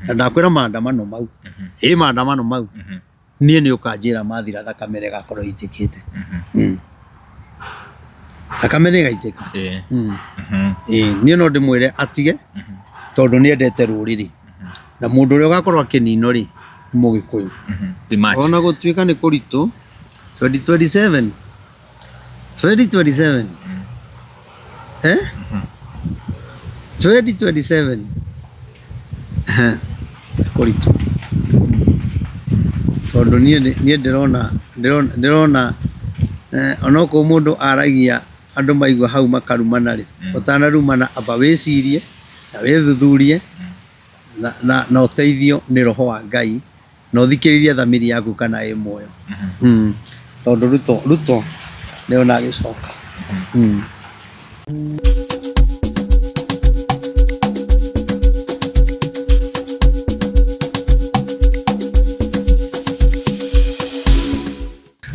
Na ndakwĩra maandamano mau, ĩ maandamano mau, niĩ nĩ ũkanjĩra mathira thakame ĩgakorwo ĩitĩkĩte. Thakame nĩ ĩgaitĩka. Ĩĩ, niĩ no ndĩmwĩre atige tondũ nĩ endete rũrĩrĩ. Na mũndũ ũrĩa ũgakorwo akĩninwo rĩ, nĩ Mũgĩkũyũ. Ona gũtuĩka nĩ kũritũ, 2027 2027 eh 2027 kũritũ tondũ niĩ niĩ ndĩrona ndĩrona ndĩrona eh, onokorwo mũndũ aragia andũ maigua hau makarumana rĩ, ũtanarumana amba wĩcirie na wĩthuthurie na, na, na ũteithio nĩ roho wa Ngai na ũthikĩrĩrie thamiri yaku kana ĩ muoyo. Tondũ Ruto Ruto nĩona agĩcoka.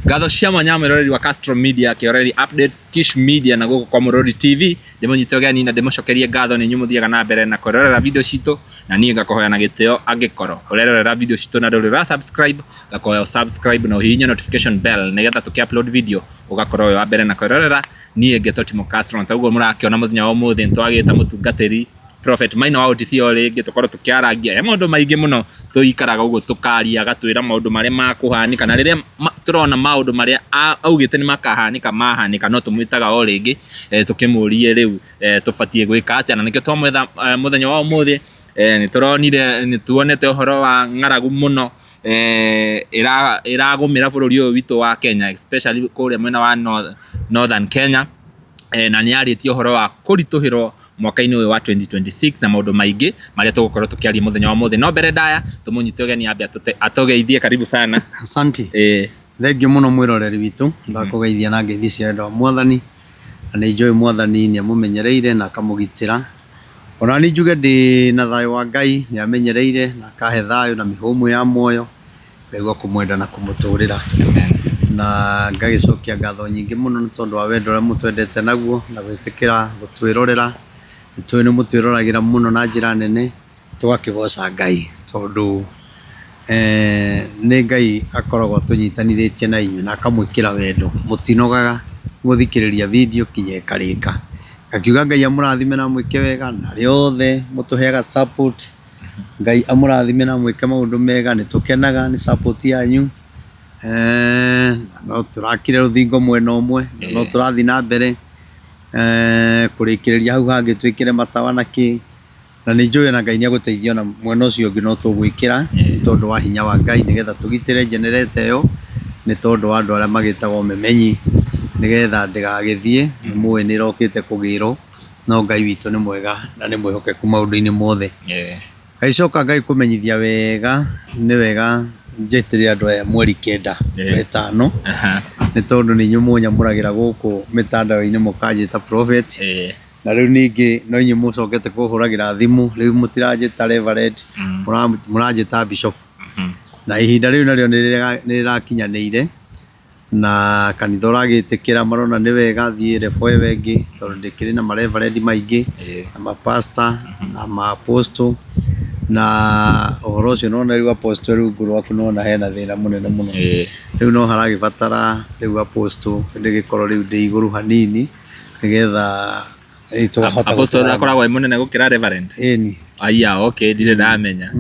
Ngatho cia mwanya mwĩroreri wa Castro Media, Kĩoreri Updates, Kish Media na gũkũ kwa Mũrori TV. Ndĩmũnyite ũgeni na ndĩmũcokerie ngatho nĩ inyuĩ mũthiaga na mbere na kwĩrorera video citũ na niĩ ngakũhoya na gĩtĩo angĩkorwo ũrerorera video citũ na ndũrĩ ũra subscribe, ngakũhoya ũ subscribe na ũhihinye notification bell nĩgetha tũkĩ upload video ũgakorwo wĩ wa mbere na kwĩrorera. Niĩ ngetwo Timo Castro na ta ũguo mũrakĩona mũthenya wa ũmũthĩ nĩtwagĩta mũtungatĩri Prophet Maina wa OTC o rĩngĩ tũkorwo tũkĩarangia he maũndũ maingĩ mũno tũikaraga ũguo tũkaria agatwĩra maũndũ marĩa makũhanĩka na rĩrĩa tũrona maũndũ marĩa augĩte nĩ makahanĩka mahanĩka no tũmwĩtaga o rĩngĩ tũkĩmũrie rĩu tũbatiĩ gwĩka atĩa na nĩkĩo twamwetha mũthenya wa ũmũthĩ. Nĩ tũronire nĩ tuonete ũhoro wa ng'aragu mũno ĩragũmĩra bũrũri ũyũ witũ wa Kenya especially kũrĩa mwena wa Northern Kenya. Na nĩ arĩtie ũhoro wa kũritũhĩrwo mwaka-inĩ ũyũ wa 2026 na maũndũ maingĩ marĩa tũgũkorwo tũkĩaria mũthenya wa ũmũthĩ. No mbere ndaya tũmũnyite ũgeni ambe atũgeithie. Karibu sana. Asante. Thengiũ mũno mwĩroreri witũ, ndakũgeithia na ngeithi cia wendo wa Mwathani, na nĩ njũĩ Mwathani nĩ amũmenyereire na akamũgitĩra. Ona niĩ njuge ndĩ na thayũ wa Ngai, nĩ amenyereire na akahe thayũ na mĩhũmũ ya muoyo. Ngaigua kũmwenda na kũmũtũrĩra. Na ngagĩcokia ngatho nyingĩ mũno nĩ tondũ wa wendo ũrĩa mũtwendete naguo na gwĩtĩkĩra gũtwĩrorera. Nĩ tũĩ nĩ mũtwĩroragĩra mũno na njĩra nene, tũgakĩgoca Ngai tondũ nĩ Ngai akoragwo atũnyitanithĩtie na inyuĩ na akamwĩkĩra wendo. Mũtinogaga gũthikĩrĩria video nginya ĩkarĩka. Ngakiuga Ngai amũrathime na amwĩke wega na arĩa othe mũtũheaga support. Ngai amũrathime na amwĩke maũndũ mega, nĩ tũkenaga nĩ support yanyu. No tũrakire rũthingo mwena ũmwe, na no tũrathiĩ na mbere kũrĩkĩrĩria hau hangĩ twĩkĩre matawa na kĩ. Na nĩ njũĩ ona Ngai nĩ egũteithia ona mwena ũcio ũngĩ no tũgwĩkĩra nĩ tondũ wa hinya wa Ngai nĩgetha tũgitĩre generator ĩyo nĩ tondũ wa andũ arĩa magĩtagwo memenyi nĩgetha ndĩgagĩthiĩ, nĩ mũĩ nĩ ĩrokĩte kũgĩrwo. No Ngai witũ nĩ mwega na nĩ mwĩhokeku maũndũ-inĩ mothe. Ngagĩcoka ngagĩkũmenyithia wega nĩ wega njĩtĩre andũ aya mweri kenda wetano nĩ tondũ nĩ inyuĩ mũnyamũragĩra gũkũ mĩtandao-inĩ mũkanjĩta prophet. Na rĩu ningĩ no inyuĩ mũcokete kũhũragĩra thimũ, rĩu mũtiranjĩta reverend, mũranjĩta bishop. Na ihinda rĩu narĩo nĩ rĩrakinyanĩire. Na kanitha ũragĩtĩkĩra marona nĩ wega thiĩ level ĩyo ĩngĩ tondũ ndĩkĩrĩ na ma reverend maingĩ na ma pastor na ma apostle na ũhoro ũcio nĩwona rĩu apostle rungu rwaku nĩwona hena thĩna mũnene mũno. Rĩu no haragĩbatara rĩu apostle ndĩgĩkorwo rĩu ndĩ igũrũ hanini nĩgetha tũkahota Apostle gũtwarana. akoragwo e mũnene gũkĩra reverend? Ĩni. Aya, okay, ndirĩ ndamenya.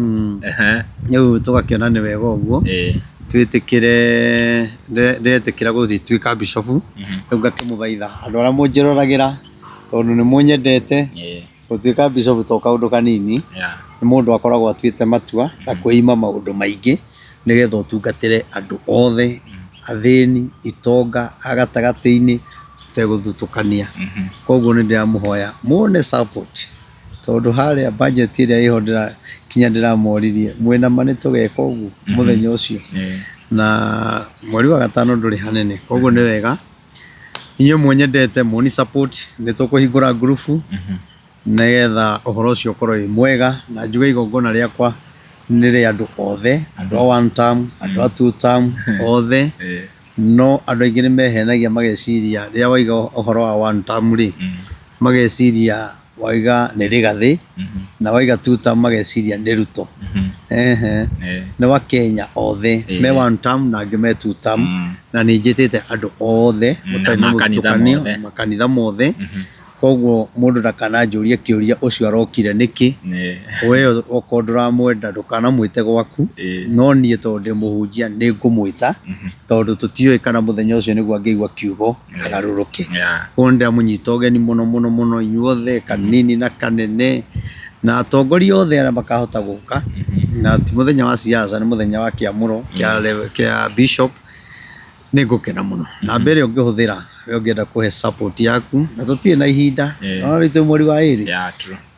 Rĩu tũgakĩona nĩ wega ũguo twĩtĩkĩre ndetĩkĩra gũgĩtuĩka bishofu rĩu ngakĩmũthaitha andũ arĩa mũnjĩroragĩra tondũ nĩ mũnyendete gũtuĩka bishofu to kaũndũ kanini nĩ mũndũ akoragwo atuĩte matua na kwĩima maũndũ maingĩ nĩgetha ũtungatĩre andũ othe athĩni itonga a gatagatĩ-inĩ ũtegũthutũkania. Koguo nĩ ndĩramũhoya muone support tondũ harĩa budget ĩrĩa ĩho kinya ndĩramoririe mwĩna ma nĩ tũgeka ũguo mũthenya ũcio? Na mweri wa gatano ndũrĩ hanene koguo nĩ wega inyuĩ mũnyendete mũni support nĩ tũkũhingũra ngurubu nĩgetha ũhoro ũcio ũkorwo wĩ mwega na njuge igongona rĩakwa nĩ rĩa andũ othe, andũ a one term, andũ a two term, othe. No andũ aingĩ nĩ mehenagia mageciria rĩrĩa waiga ũhoro wa one term rĩ, mageciria Waiga nĩ Rigathĩ na waiga two term mageciria nĩ Ruto. Ehe. Nĩ Wakenya othe me one term na angĩ me two term na nĩ njĩtĩte andũ othe gũtarĩ na makanitha mũthutũkanio mothe. makanitha mothe. Koguo mũndũ ndakananjũrie kĩũria ũcio arokire nĩkĩ. We okorwo ndũramwenda ndũkanamwĩte gwaku, no niĩ tondũ ndĩ mũhunjia nĩ ngũmwĩta tondũ tũtiũĩ kana mũthenya ũcio nĩguo angĩigua kiugo agarũrũke. Koguo nĩ ndĩramũnyita ũgeni mũno mũno mũno inyuothe kanini na kanene na atongoria othe arĩa makahota gũka, na ti mũthenya wa siasa, nĩ mũthenya wa kĩamũro kĩa bishop. Nĩ ngũkena mũno. Namba ĩrĩa ũngĩhũthĩra we ũngĩenda kũhe support yaku, na tũtirĩ na ihinda, no rĩu twĩ mweri wa ĩrĩ,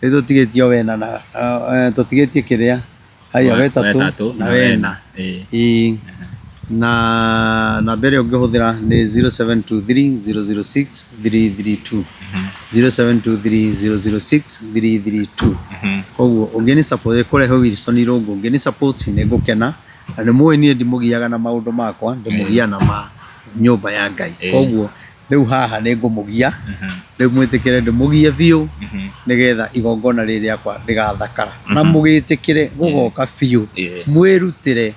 rĩu tũtigĩtie o wena na tũtigĩtie kĩrĩa haya wetatũ Wetatũ na wena. Ĩĩ. Na namba ĩrĩa ũngĩhũthĩra nĩ 0723 006 332, 0723 006 332. Koguo ũngĩni support kũrehe Wilson Irũngũ, ũngĩni support nĩ ngũkena, na nĩ mũĩ niĩ ndimũgiaga na maũndũ makwa, ndĩmũgiaga na ma nyũmba ya Ngai. Koguo rĩu haha nĩ ngũmũgia, rĩu mwĩtĩkĩre ndĩmũgie biũ nĩgetha igongona rĩrĩ rĩakwa rĩgathakara, na mũgĩtĩkĩre gũgoka biũ, mwĩrutĩre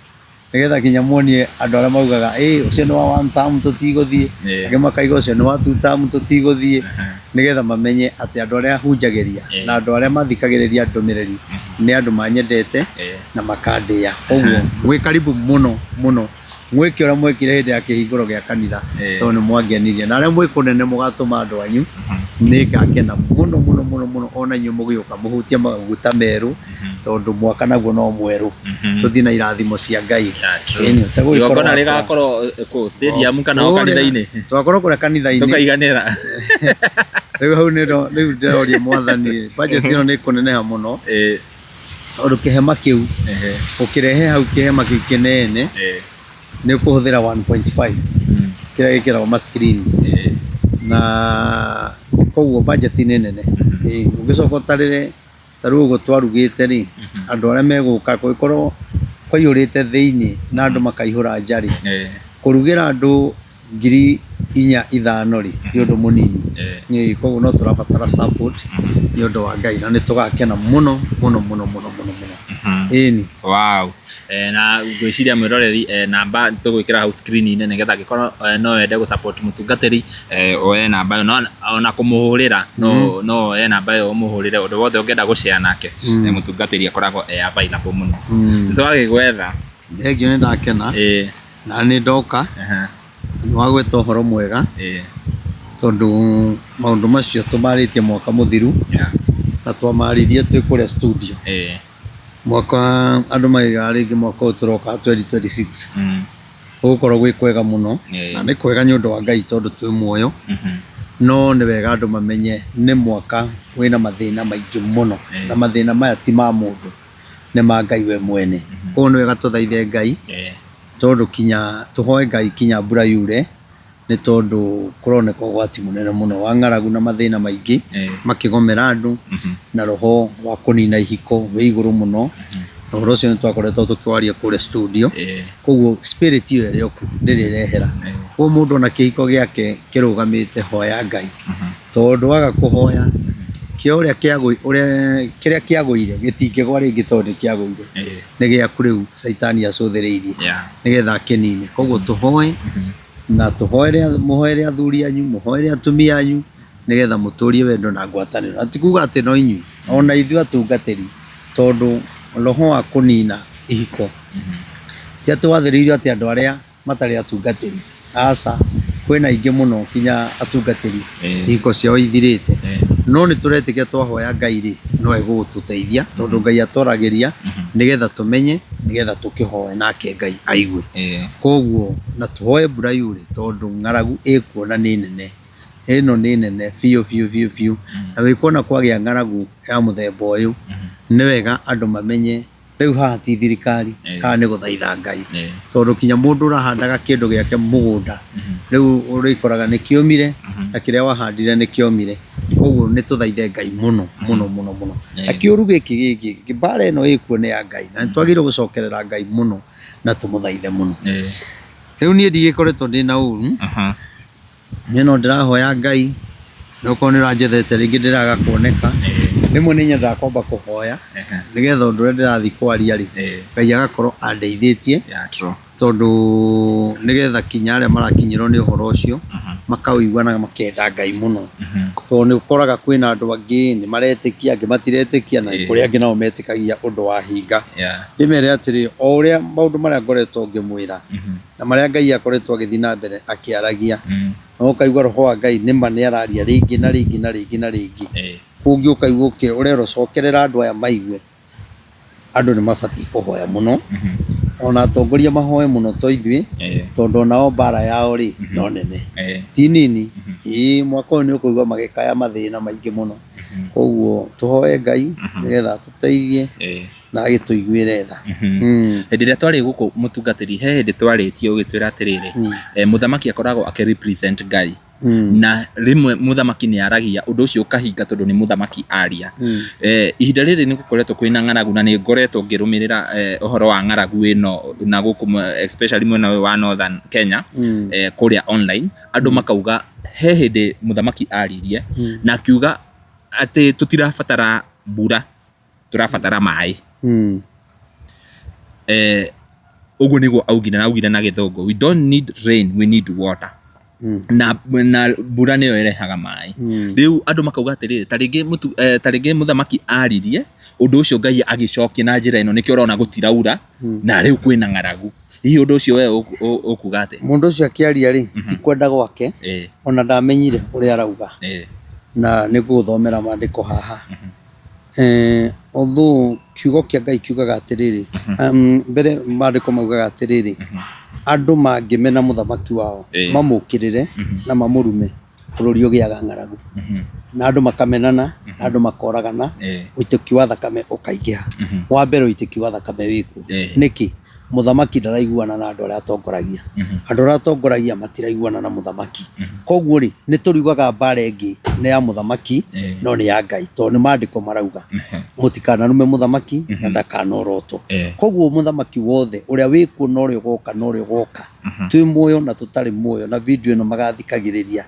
nĩgetha nginya muonie andũ arĩa maugaga ĩ ũcio nĩ wa one term tũtigũthiĩ, angĩ makaiga ũcio nĩ wa two term tũtigũthiĩ, nĩgetha mamenye atĩ andũ arĩa hunjagĩria na andũ arĩa mathikagĩrĩria ndũmĩrĩri nĩ andũ manyendete na makandĩa. Koguo mwĩ karibu mũno mũno, mwĩke ũrĩa mwekire hĩndĩ ya kĩhingũro gĩa kanitha, tondũ nĩ mwangenirie, na arĩa mwĩ kũnene mũgatũma andũ anyu, nĩ ngakena mũno mũno mũno mũno ona inyuĩ mũgĩũka mũhutie maguta merũ, tondũ mwaka naguo no mwerũ, tũthiĩ na irathimo cia Ngai. Ĩni, ũtegũgĩkorwo Igongona wakora. rĩgakorwo kũ stadium kana o Kũrĩa- kanitha-inĩ? Tũgakorwo kũrĩa kanitha-inĩ. Tũkaiganĩra. Rĩu hau nĩ rĩu ndĩroria Mwathani, budget ĩno nĩ ĩkũneneha mũno, tondũ kĩhema kĩu ũkĩrehe hau, kĩhema kĩu kĩnene nĩ ũkũhũthĩra 1.5 kĩrĩa gĩkĩragwo ma screen, na koguo budget nĩ nene. Ũngĩcoka ũtarĩre ta rĩu ũguo twarugĩte rĩ, andũ arĩa megũka kũngĩkorwo kwaihũrĩte thĩinĩ na andũ makaihũra nja rĩ, kũrugĩra andũ 4,000 5,000 rĩ, ti ũndũ mũnini. Ĩĩ, koguo no tũrabatara support nĩ ũndũ wa Ngai, na nĩ tũgakena mũno mũno mũno mũno mũno mũno. Ĩni. Wow. Na ngwĩciria mwĩroreri, namba tũgwĩkĩra hau screen-inĩ nĩgetha angĩkorwo no wende gũ support mũtungatĩri, oe namba ĩyo, no ona kũmũhũrĩra no oe namba ĩyo ũmũhũrĩre ũndũ wothe ũngĩenda gũ share nake. Mũtungatĩri akoragwo e available mũno. Nĩ twagĩgwetha. Thengiũ, nĩ ndakena na nĩ ndoka. Nĩ wagweta ũhoro mwega tondũ maũndũ macio tũmarĩtie mwaka mũthiru na twamaririe twĩ kũrĩa studio. Mwaka andũ maigaga rĩngĩ mwaka ũyũ tũroka 2026 gũgũkorwo gwĩ kwega mũno, na nĩ kwega nĩ ũndũ wa Ngai tondũ twĩ muoyo, no nĩ wega andũ mamenye nĩ mwaka wĩna mathĩna maingĩ mũno, na mathĩna maya ti ma mũndũ, nĩ ma Ngai we mwene. Koguo nĩ wega tũthaithe Ngai tondũ kinya tũhoe Ngai kinya mbura yure, nĩ tondũ kũroneka ũgwati mũnene mũno wa ng'aragu na mathĩna maingĩ makĩgomera andũ, na roho wa kũnina ihiko wĩ igũrũ mũno, na ũhoro ũcio nĩ twakoretwo tũkĩwaria kũrĩa studio. Koguo spirit ĩyo ĩrĩ o kuo ndĩrĩ ĩrehera. Koguo mũndũ ona kĩhiko gĩake kĩrũgamĩte, hoya Ngai, tondũ waga kũhoya kĩa ũrĩa ũrĩa kĩrĩa kĩagũire gĩtingĩgwa rĩngĩ, tondũ nĩ kĩagũire, nĩ gĩaku rĩu caitani acũthĩrĩirie nĩgetha akĩnine. Koguo tũhoe na tũhoere, mũhoere athuri anyu, mũhoere atumia anyu, nĩgetha mũtũrie wendo na ngwatanĩro. Na ti kuga atĩ no inyuĩ, ona ithuĩ atungatĩri, tondũ roho wa kũnina ihiko ti atĩ wathĩrĩirio atĩ andũ arĩa matarĩ atungatĩri, aca, kwĩna aingĩ mũno kinya atungatĩri ihiko ciao ithirĩte, no nĩ tũretĩkia twahoya Ngai rĩ, no egũtũteithia, tondũ Ngai atwaragĩria nĩgetha tũmenye, nĩgetha tũkĩhoe nake Ngai aigue. Koguo na tũhoe mbura yure, tondũ ng'aragu ĩkuo na nĩ nene, ĩno nĩ nene biũ biũ biũ biũ, na wĩkuona kwagĩa ng'aragu ya mũthemba ũyũ, nĩ wega andũ mamenye rĩu haha ti thirikari, haha nĩ gũthaitha Ngai, tondũ kinya mũndũ ũrahandaga kĩndũ gĩake mũgũnda rĩu ũrĩkoraga nĩ kĩũmire, na kĩrĩa wahandire nĩ kĩomire. Koguo nĩ tũthaithe Ngai mũno mũno mũno mũno, na kĩũru gĩkĩ gĩkĩ mbara ĩno ĩkuo nĩ ya Ngai, na nĩ twagĩrĩirwo gũcokerera Ngai mũno na tũmũthaithe mũno. Rĩu niĩ ndigĩkoretwo ndĩna ũru, niĩ no ndĩrahoya Ngai. No korwo nĩ ũranjethete rĩngĩ ndĩraga kuoneka. Rĩmwe nĩ nyendaga kwamba kũhoya nĩgetha ũndũ ũrĩa ndĩrathiĩ kwaria rĩ, Ngai agakorwo andeithĩtie. Yeah, true. Tondũ nĩgetha kinya arĩa marakinyĩrwo nĩ ũhoro ũcio makaũigua na makenda Ngai mũno. Tondũ nĩ ũkoraga kwĩna andũ angĩ nĩ maretĩkia, angĩ matiretĩkia na kũrĩ angĩ nao metĩkagia ũndũ wahinga. Ndĩmere atĩrĩ, o ũrĩa maũndũ marĩa ngoretwo ngĩmwĩra na marĩa Ngai akoretwo agĩthiĩ na mbere akĩaragia, na ũkaigua roho wa Ngai nĩma nĩ araria rĩngĩ na rĩngĩ na rĩngĩ na rĩngĩ. Kũngĩ ũkaigua ũrerwo cokerera andũ aya maigue. Andũ nĩ mabatiĩ kũhoya mũno, ona atongoria mahoe mũno to ithuĩ, tondũ onao mbara yao rĩ, no nene, ti nini, ĩĩ mwaka ũyũ nĩ ũkũigua magĩkaya mathĩna maingĩ mũno, koguo tũhoe Ngai nĩgetha atũteithie na agĩtũiguĩre tha. Hĩndĩ ĩrĩa twarĩ gũkũ mũtungatĩri, he hĩndĩ twarĩtie ũgĩtwĩra atĩrĩrĩ, mũthamaki akoragwo akĩ represent Ngai. Na rĩmwe mũthamaki nĩ aragia ũndũ ũcio ũkahinga tondũ nĩ mũthamaki aria. Ihinda rĩrĩ nĩ gũkoretwo kwĩna ng'aragu na nĩ ngoretwo ngĩrũmĩrĩra ũhoro wa ng'aragu ĩno na gũkũ especially mwena ũyũ wa Northern Kenya, kũrĩa online, andũ makauga he hĩndĩ mũthamaki aririe na akiuga atĩ tũtirabatara mbura, tũrabatara maĩ. Ũguo nĩguo augire na augire na gĩthũngũ, we don't need rain, we need water. Na mbura nĩyo ĩrehaga maĩ. Rĩu andũ makauga atĩrĩrĩ, ta rĩngĩ ta rĩngĩ mũthamaki aririe ũndũ ũcio Ngai agĩcokia na njĩra ĩno nĩkĩo ũrona gũtiraura na rĩu kwĩna ng'aragu. Hihi ũndũ ũcio we ũkuga atĩa? Mũndũ ũcio akĩaria rĩ, ti kwenda gwake, ona ndamenyire ũrĩa arauga. Na nĩ ngũgũthomera maandĩko haha. Although kiugo kĩa Ngai kiugaga atĩrĩrĩ, mbere maandĩko maugaga atĩrĩrĩ, andũ mangĩmena mũthamaki wao, mamũkĩrĩre na mamũrume, bũrũri ũgĩaga ng'aragu. Na andũ makamenana, na andũ makoragana, ũitĩki wa thakame ũkaingĩha. Wa mbere ũitĩki wa thakame wĩkuo. Nĩkĩ? Mũthamaki ndaraiguana na andũ arĩa atongoragia. Andũ arĩa atongoragia matiraiguana na mũthamaki. Koguo rĩ, nĩ tũriugaga mbara ĩngĩ nĩ ya mũthamaki no nĩ ya Ngai tondũ nĩ maandĩko marauga mũtikanarume mũthamaki na ndakanorotwo. Koguo mũthamaki wothe ũrĩa wĩkuo na ũrĩa ũgoka na ũrĩa ũgoka, twĩ muoyo na tũtarĩ muoyo na video ĩno magathikagĩrĩria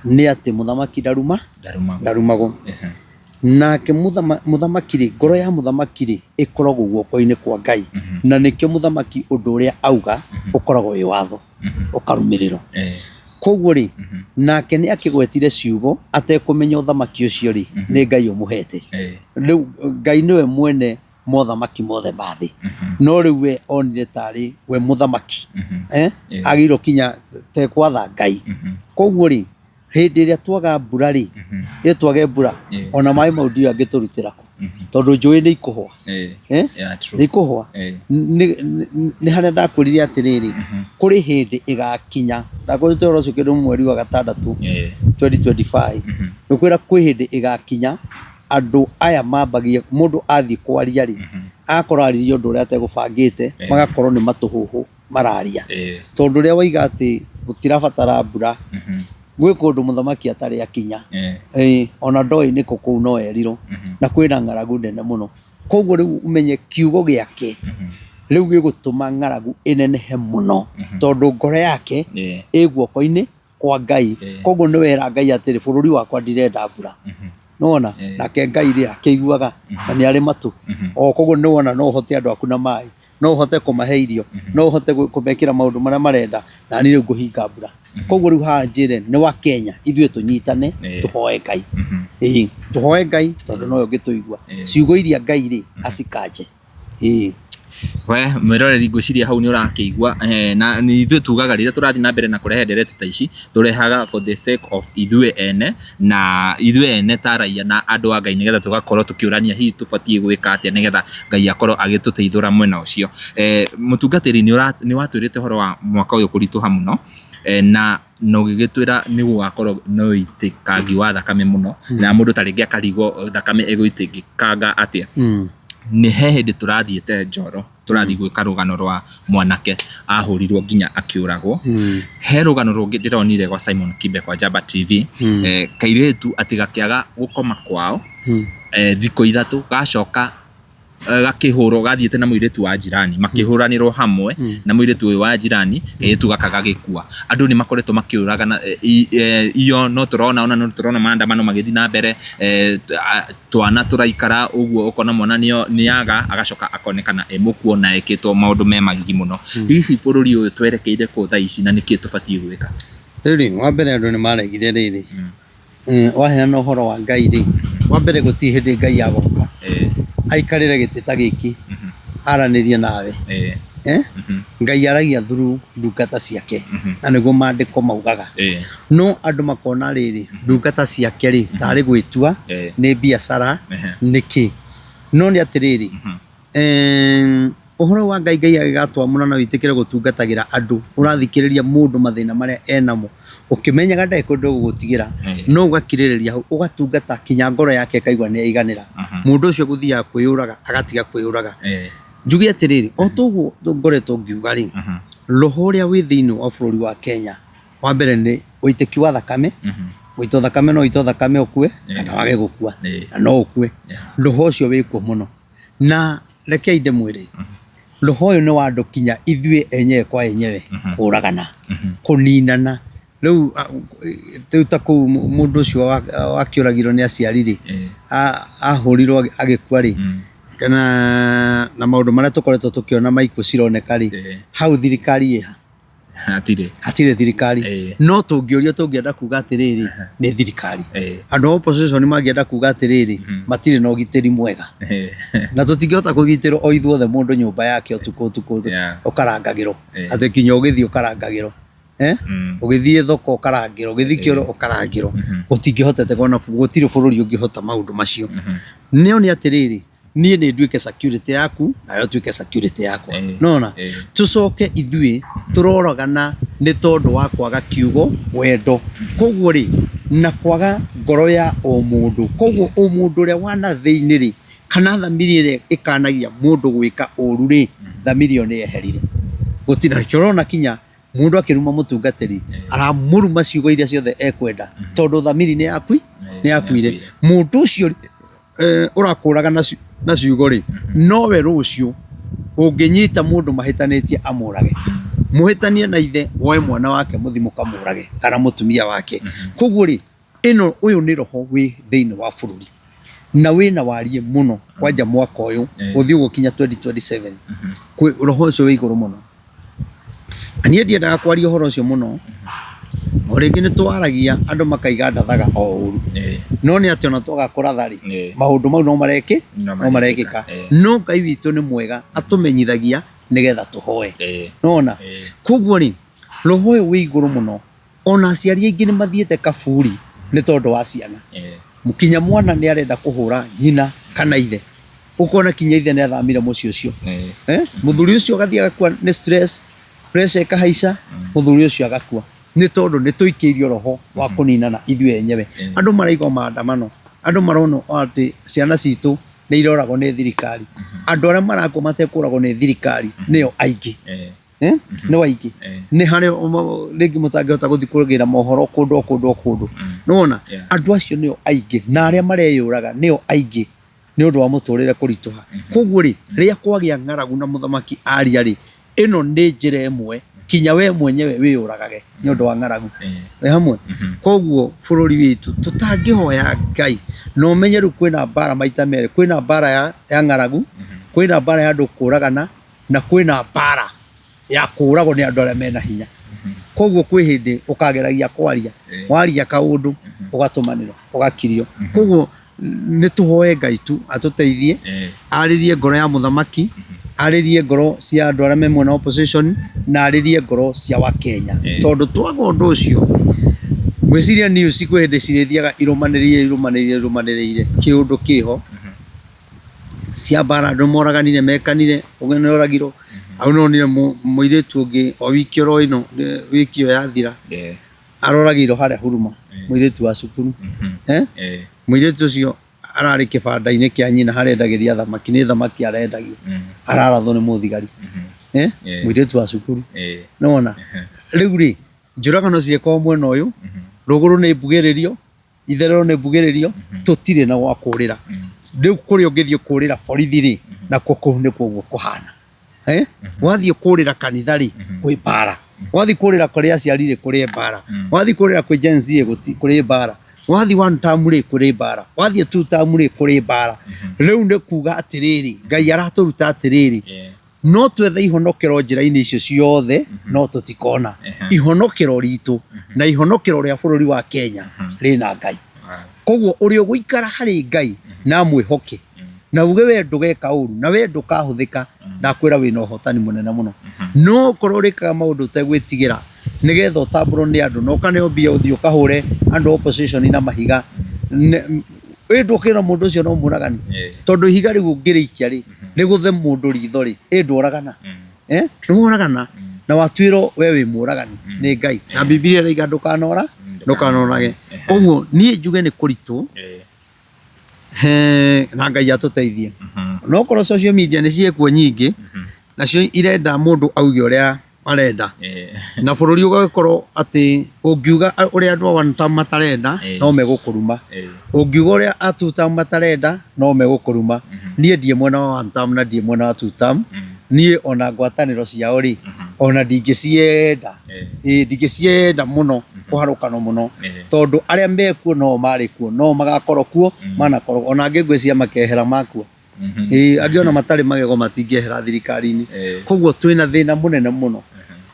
nĩ atĩ mũthamaki ndaruma ndarumagwo. Nake mũthamaki-rĩ, ngoro ya mũthamaki-rĩ, ĩkoragwo guoko-inĩ kwa Ngai. Na nĩkĩo mũthamaki ũndũ ũrĩa auga ũkoragwo wĩ watho, ũkarũmĩrĩrwo. Koguo-rĩ, nake nĩ akĩgwetire ciugo atekũmenya ũthamaki ũcio-rĩ, nĩ Ngai ũmũhete. Rĩu Ngai nĩwe mwene mothamaki mothe ma thĩ. No rĩu we onire tarĩ we mũthamaki. Agĩrĩirwo kinya te gwatha Ngai. Koguo-rĩ, hĩndĩ ĩrĩa twaga mbura rĩ, ĩ twage mbura, ona maĩ mau ndiũĩ angĩtũrutĩra kũ, tondũ njũĩ nĩ ikũhwa, Eh? Yeah, true. Nĩ ikũhwa. Nĩ harĩa ndakwĩrire atĩrĩrĩ, kũrĩ hĩndĩ ĩgakinya, ndakwĩrĩte ũhoro ũcio kĩndũ mweri wa gatandatũ 2025, ngĩkwĩra kwĩ hĩndĩ ĩgakinya andũ aya mambagie, mũndũ athiĩ kwaria rĩ, agakorwo arĩrie ũndũ ũrĩa ategũbangĩte, magakorwo nĩ matũhũhũ mararia. Tondũ ũrĩa waiga atĩ gũtirabatara mbura, gwĩ kũndũ mũthamaki atarĩ akinya. Ĩĩ, ona ndoĩ nĩkũ kũu no erirwo. Na kwĩna ng'aragu nene mũno. Koguo rĩu ũmenye kiugo gĩake rĩu gĩgũtũma ng'aragu ĩnenehe mũno, tondũ ngoro yake ĩ guoko-inĩ kwa Ngai. Koguo nĩ wera Ngai atĩrĩ, bũrũri wakwa ndirenda mbura. Nĩwona? Nake Ngai rĩ akĩiguaga na nĩ arĩ matũ. O koguo nĩwona no ũhote andũ aku na maĩ. No ũhote kũmahe irio, no ũhote kũmekĩra maũndũ marĩa marenda, na niĩ rĩu ngũhinga mbura. Koguo rĩu haha njĩre nĩ wa Kenya ithuĩ tũnyitane tũhoe Ngai. Ĩĩ, tũhoe Ngai tondũ nowe ũngĩtũigua. Ciugo iria Ngai rĩ acikanje. Ĩĩ. We mwĩroreri ngwĩciria hau nĩ ũrakĩigua na nĩ ithuĩ tugaga rĩrĩa tũrathiĩ na mbere na kũrehe ndereti ta ici tũrehaga for the sake of ithuĩ ene na ithuĩ ene ta raia na andũ a Ngai nĩgetha tũgakorwo tũkĩũrania hihi tũbatiĩ gwĩka atĩa nĩgetha Ngai akorwo agĩtũteithũra mwena ũcio. Mũtungatĩri nĩ watwĩrĩte ũhoro wa mwaka ũyũ kũritũha mũno na ũgĩgĩtwĩra nĩ gũgakorwo na ũitĩkangi wa thakame mũno na mũndũ ta rĩngĩ akarigwo thakame ĩgũitĩkanga atĩa. Nĩ he hĩndĩ tũrathiĩte Njoro tũrathiĩ gwĩka rũgano rwa mwanake ahũrirwo nginya akĩũragwo. He rũgano rũngĩ ndĩronire gwa Simon Kibe kwa Njamba TV, kairĩtu atĩ gakĩaga gũkoma kwao thikũ ithatũ gacoka Gakĩhũrwo gathiĩte na mũirĩtu wa jirani, makĩhũranĩrwo hamwe na mũirĩtu ũyũ wa jirani, kairĩtu gaka gagĩkua. Andũ nĩ makoretwo makĩũragana iyo no tũrona, ona no tũrona maandamano magĩthiĩ na mbere, twana tũraikara ũguo ũkona mwana nĩ aga agacoka akonekana e mũkuo na ekĩtwo maũndũ me magigi mũno. Hihi bũrũri ũyũ twerekeire kũ thaa ici na nĩkĩ tũbatiĩ gwĩka? Rĩu rĩ, wa mbere andũ nĩ maregire rĩrĩ, waheana ũhoro wa Ngai rĩ, wa mbere gũtirĩ hĩndĩ Ngai agoka aikarĩre gĩtĩ ta gĩkĩ aranĩrie nawe. Eh? Ngai aragia through ndungata ciake na nĩguo maandĩko maugaga. No andũ makona rĩrĩ, ndungata ciake rĩ, tarĩ gwĩtua nĩ biacara nĩkĩ. No nĩ atĩrĩrĩ, Ũhoro wa Ngai, Ngai agĩgatwamũra na wĩtĩkĩre gũtungatagĩra andũ, ũrathikĩrĩria mũndũ mathĩna marĩa enamo, ũkĩmenyaga ndarĩ kũndũ egũgũtigĩra, no ũgakirĩrĩria hau, ũgatungata kinya ngoro yake ĩkaigua nĩ yaiganĩra. Mũndũ ũcio gũthiaga kwĩyũraga agatiga kwĩyũraga. Njuge atĩrĩrĩ, o ta ũguo ngoretwo ngiuga rĩ, roho ũrĩa wĩ thĩinĩ wa bũrũri wa Kenya, wa mbere nĩ ũitĩki wa thakame, gũitwo thakame no ũitwo thakame ũkue kana wage gũkua, na no ũkue. Roho ũcio wĩkuo mũno. Na rekei ndĩmwĩre, roho ũyũ nĩ wa andũ kinya ithuĩ enyewe kwa enyewe kũragana, kũninana. Rĩu rĩu ta kũu mũndũ ũcio wakĩũragirwo nĩ aciari rĩ, ahũrirwo agĩkua rĩ, kana na maũndũ marĩa tũkoretwo tũkĩona ma ikuũ cironeka rĩ, hau thirikari ĩha? Hatirĩ. Hatirĩ thirikari. No tũngĩũrio tũngĩenda kuga atĩrĩrĩ, nĩ thirikari. Andũ a opposition mangĩenda kuga atĩrĩrĩ, matirĩ na ũgitĩri mwega. Na tũtingĩhota kũgitĩrwo o ithuothe mũndũ nyũmba yake ũtukũ ũtukũ ũkarangagĩrwo. Atĩ kinya ũgĩthiĩ ũkarangagĩrwo. Eh? Ũgĩthiĩ thoko ũkarangĩrwo, ũgĩthiĩ kĩoro ũkarangĩrwo. Gũtingĩhoteteka ona gũtirĩ bũrũri ũngĩhota maũndũ macio. No nĩ atĩrĩrĩ, niĩ nĩ nduĩke security yaku nawe ũtuĩke security yakwa. Nona tũcoke ithuĩ tũroragana nĩ tondũ wa kwaga kiugo wendo. Koguo rĩ, na kwaga ngoro ya ũmũndũ. Koguo ũmũndũ ũrĩa wa na thĩinĩ rĩ, kana thamiri ĩrĩa ĩkanagia mũndũ gwĩka ũru rĩ, thamiri ĩyo nĩ yeherire. Gũtirĩ na nĩkĩo ũrona kinya Mũndũ akĩruma mũtungatĩri aramũruma ciugo iria ciothe ekwenda tondũ thamiri nĩ yakui nĩ yakuire. Mũndũ ũcio ũrakũraga na ciugo rĩ, nowe rũciũ ũngĩnyita mũndũ mahĩtanĩtie amũrage. Mũhĩtanie na ithe woe mwana wake mũthiĩ mũkamũrage kana mũtumia wake. Koguo rĩ, ĩno ũyũ nĩ roho wĩ thĩinĩ wa bũrũri na wĩna wariĩ mũno kwanja mwaka ũyũ gũthiĩ ũguo kinya 2027 kwĩ roho ũcio wĩ igũrũ mũno. Na niĩ ndiendaga kwaria ũhoro ũcio mũno, o rĩngĩ nĩ twaragia andũ makaiga ndathaga o ũru. No nĩ atĩ ona twaga kũratha rĩ, maũndũ mau no mareki, no marekĩka. No Ngai witũ nĩ mwega, atũmenyithagia nĩgetha tũhoe. Nĩwona? Koguo rĩ, roho ũyũ wĩ igũrũ mũno, ona aciari aingĩ nĩ mathiĩte kaburi nĩ tondũ wa ciana. Kinya mwana nĩ arenda kũhũra nyina kana ithe. Ũkona kinya ithe nĩ athamire mũciĩ ũcio. Eh? Mũthuri ũcio agathiĩ agakua nĩ stress, pressure ĩkahaica, mũthuri ũcio agakua. Nĩ tondũ nĩ tũikĩirio roho wa kũninana ithuĩ enyewe. Andũ maraigua maandamano, andũ marona atĩ ciana citũ nĩ iroragwo nĩ thirikari. Andũ arĩa marakua matekũragwo nĩ thirikari nĩo aingĩ. Eh? Nĩ waingĩ. Nĩ harĩ rĩngĩ mũtangĩhota gũthiĩ kũgĩra mohoro kũndũ o kũndũ o kũndũ. Nĩwona? Andũ acio nĩo aingĩ na arĩa mareyũraga nĩo aingĩ nĩ ũndũ wa mũtũrĩre kũritũha. Koguo rĩ, rĩrĩa kwagĩa ng'aragu na mũthamaki aria rĩ, ĩno nĩ njĩra ĩmwe kinya we mwenyewe wĩyũragage nĩ ũndũ wa ng'aragu. Wĩ hamwe? Koguo bũrũri witũ tũtangĩhoya Ngai na ũmenye rĩu kwĩna mbara maita merĩ, kwĩna mbara ya ng'aragu, kwĩna mbara ya andũ kũragana na kwĩna mbara ya kũragwo nĩ andũ arĩa mena hinya. Koguo kwĩ hĩndĩ ũkageragia kwaria, waria kaũndũ ũgatũmanĩrwo, ũgakirio. Koguo nĩ tũhoe Ngai tu atũteithie, arĩrie ngoro ya mũthamaki, arĩrie ngoro cia andũ arĩa me mwena wa opposition, na arĩrie ngoro cia Wakenya. Tondũ twaga ũndũ ũcio, ngwĩciria news kwĩ hĩndĩ cirĩthiaga irũmanĩrĩire irũmanĩrĩire irũmanĩrĩire kĩũndũ kĩho. Cia mbara andũ moraganire mekanire, ũngĩ nĩ oragirwo, hau nĩ wonire mũirĩtu ũngĩ o wiki oro ĩno wiki ĩyo yathira, aroragĩirwo harĩa Huruma, mũirĩtu wa cukuru. Eh? Mũirĩtu ũcio ararĩ kĩbanda-inĩ kĩa nyina harĩa endagĩria thamaki, nĩ thamaki arendagia, ararathwo nĩ mũthigari. Eh? Mũirĩtu wa cukuru. Nĩ wona? Rĩu rĩ, njũragano ciĩkwo mwena ũyũ, rũgũrũ nĩ mbugĩrĩrio, itherero nĩ mbugĩrĩrio, tũtirĩ na gwa kũrĩra. Rĩu kũrĩa ũngĩthiĩ kũrĩra borithi rĩ, nakuo kũu nĩkuo ũguo kũhana. Eh? Wathiĩ kũrĩra kanitha rĩ, kwĩ mbara. Wathiĩ kũrĩra kũrĩ aciari rĩ, kũrĩ mbara. Wathiĩ kũrĩra kwĩ Gen Z rĩ, kũrĩ mbara. Wathiĩ one term rĩ, kũrĩ mbara. Wathiĩ two term rĩ, kũrĩ mbara. Rĩu nĩ kuga atĩrĩrĩ, Ngai aratũruta atĩrĩrĩ, no twethe ihonokero njĩra-inĩ icio ciothe, no tũtikona. Ihonokero ritũ na ihonokero rĩa bũrũri wa Kenya rĩna Ngai. Koguo ũrĩa ũgũikara harĩ Ngai na amwĩhoke na uge we ndũgeka ũru na we ndũkahũthĩka, ndakwĩra wĩna ũhotani mũnene mũno. No okorwo ũrĩkaga maũndũ ũtegwĩtigĩra nĩgetha ũtambũrwo nĩ andũ na ũkaneo mbia ũthiĩ ũkahũre andũ a opposition na mahiga, ĩ ndũkĩra mũndũ ũcio no mũragani, tondũ ihiga rĩu ũngĩrĩikia rĩ, rĩgũthe mũndũ ritho rĩ, ĩ ndworagana. Eh, nĩworagana na watuĩrwo we wĩ mũragani nĩ Ngai, na Bibilia ĩraiga ndũkanora ndũkanorage. Koguo niĩ njuge nĩ kũritũ, na Ngai atũteithie. No korwo social media nĩ ciĩkuo nyingĩ, nacio irenda mũndũ auge ũrĩa arenda, na bũrũri ũgagĩkorwo atĩ ũngiuga ũrĩa andũ a one term matarenda, no megũkũruma. Ũngiuga ũrĩa a two term matarenda, no megũkũruma. Niĩ ndirĩ mwena wa one term na ndirĩ mwena wa two term. Niĩ ona ngwatanĩro ciao rĩ, ona ndingĩcienda. Ĩĩ ndingĩcienda mũno kũharũkano mũno, tondũ arĩa mekuo no marĩ kuo, no magakorwo kuo, manakorwo ona angĩ ngwĩciria makehera makua. Ĩĩ angĩ ona matarĩ magego matingĩehera thirikari-inĩ. Koguo twĩna thĩna mũnene mũno.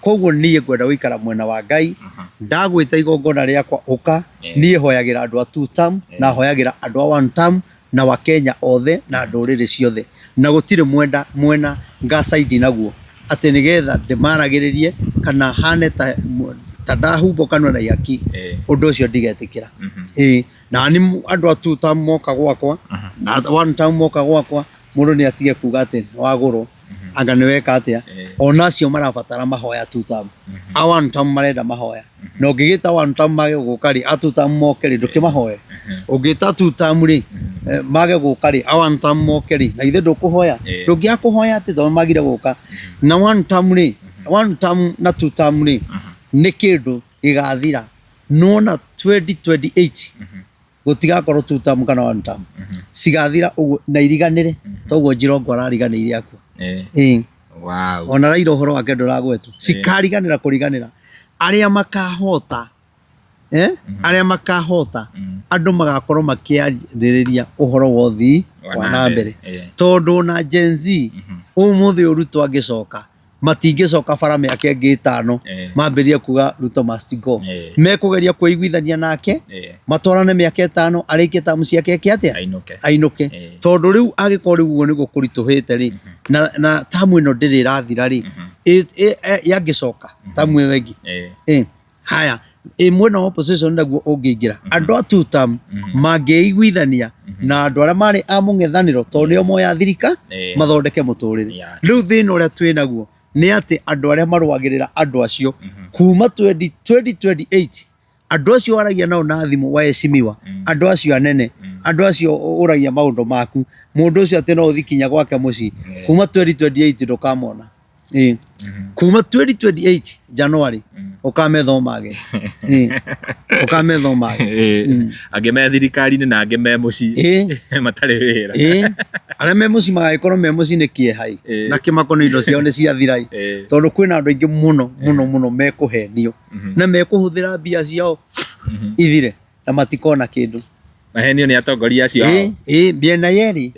Koguo niĩ ngwenda gũikara mwena wa Ngai. Ndagwĩta igongona rĩakwa ũka, niĩ hoyagĩra andũ a two term na hoyagĩra andũ a one term na Wakenya othe na ndũrĩrĩ ciothe, na gũtirĩ mwenda mwena ngacaidi naguo atĩ nĩgetha ndĩmaragĩrĩrie kana hane ta, ta ndahumbwo kanua na ihaki. Ũndũ ũcio ndigetĩkĩra. Ĩĩ na nĩ andũ a two term moka gwakwa na one term moka gwakwa, mũndũ nĩ atige kuga atĩ wagũrwo anga nĩ weka atĩa. Ona acio marabatara mahoya two term, a one term marenda mahoya, na ũngĩgĩta one term mage gũka rĩ, a two term moke rĩ, ndũkĩmahoe. Ũngĩta two term rĩ, mage gũka rĩ, a one term moke rĩ, na githĩ ndũkũhoya? Ndũngĩaga kũhoya atĩ tondũ magire gũka. Na one term rĩ, one term na two term rĩ, nĩ kĩndũ gĩgathira. Nĩwona 2028 gũtigakorwo two term kana one term, cigathira ũguo na iriganĩre toguo Njirongo arariganĩire akua. Ĩĩ. Ona Raila ũhoro wake ndũragwetwo. Cikariganĩra kũriganĩra. Arĩa makahota, eh? Arĩa makahota, andũ magakorwo makĩarĩrĩria ũhoro wa ũthii wa na mbere. Tondũ ona Gen Z ũmũthĩ ũyũ Ruto angĩcoka, matingĩcoka bara mĩaka ĩngĩ ĩtano mambĩrĩrie kuga Ruto must go. Mekũgeria kwĩiguithania nake, matwarane mĩaka ĩtano, arĩkie tamu ciake eke atĩa? Ainũke. Ainũke. Tondũ rĩu angĩkorwo rĩu ũguo nĩguo kũritũhĩte rĩ, na tamu ĩno ndĩrĩ ĩrathira rĩ, yangĩcoka tamu ĩyo ĩngĩ. Haya, ĩ mwena wa opposition naguo ũngĩingĩra, andũ a two term mangĩiguithania na andũ arĩa marĩ a mũng'ethanĩro, tondũ nĩo moya thirika, mathondeke mũtũrĩre. Rĩu thĩna ũrĩa twĩ naguo nĩ atĩ andũ arĩa marũagĩrĩra andũ acio kuma 2028, andũ acio waragia nao na thimũ waheshimiwa, andũ acio anene, andũ acio ũragia maũndũ maku, mũndũ ũcio atĩ no ũthiĩ kinya gwake mũciĩ, kuma 2028 ndũkamona. Ĩĩ. Kuma 2028 January ũkamethomage. Ĩĩ. Ũkamethomage. Angĩ me thirikari-inĩ na angĩ me mũciĩ matarĩ wĩra. Ĩĩ. Arĩa me mũciĩ magagĩkorwo me mũciĩ nĩ kĩeha ĩ. Na kĩmako nĩ indo ciao nĩ ciathira ĩ. Tondũ kwĩna andũ aingĩ mũno mũno mũno mekũhenio na mekũhũthĩra mbia ciao ithire na matikona kĩndũ. Mahenio nĩ atongoria acio ao. Ĩĩ, ĩĩ, mĩena yerĩ.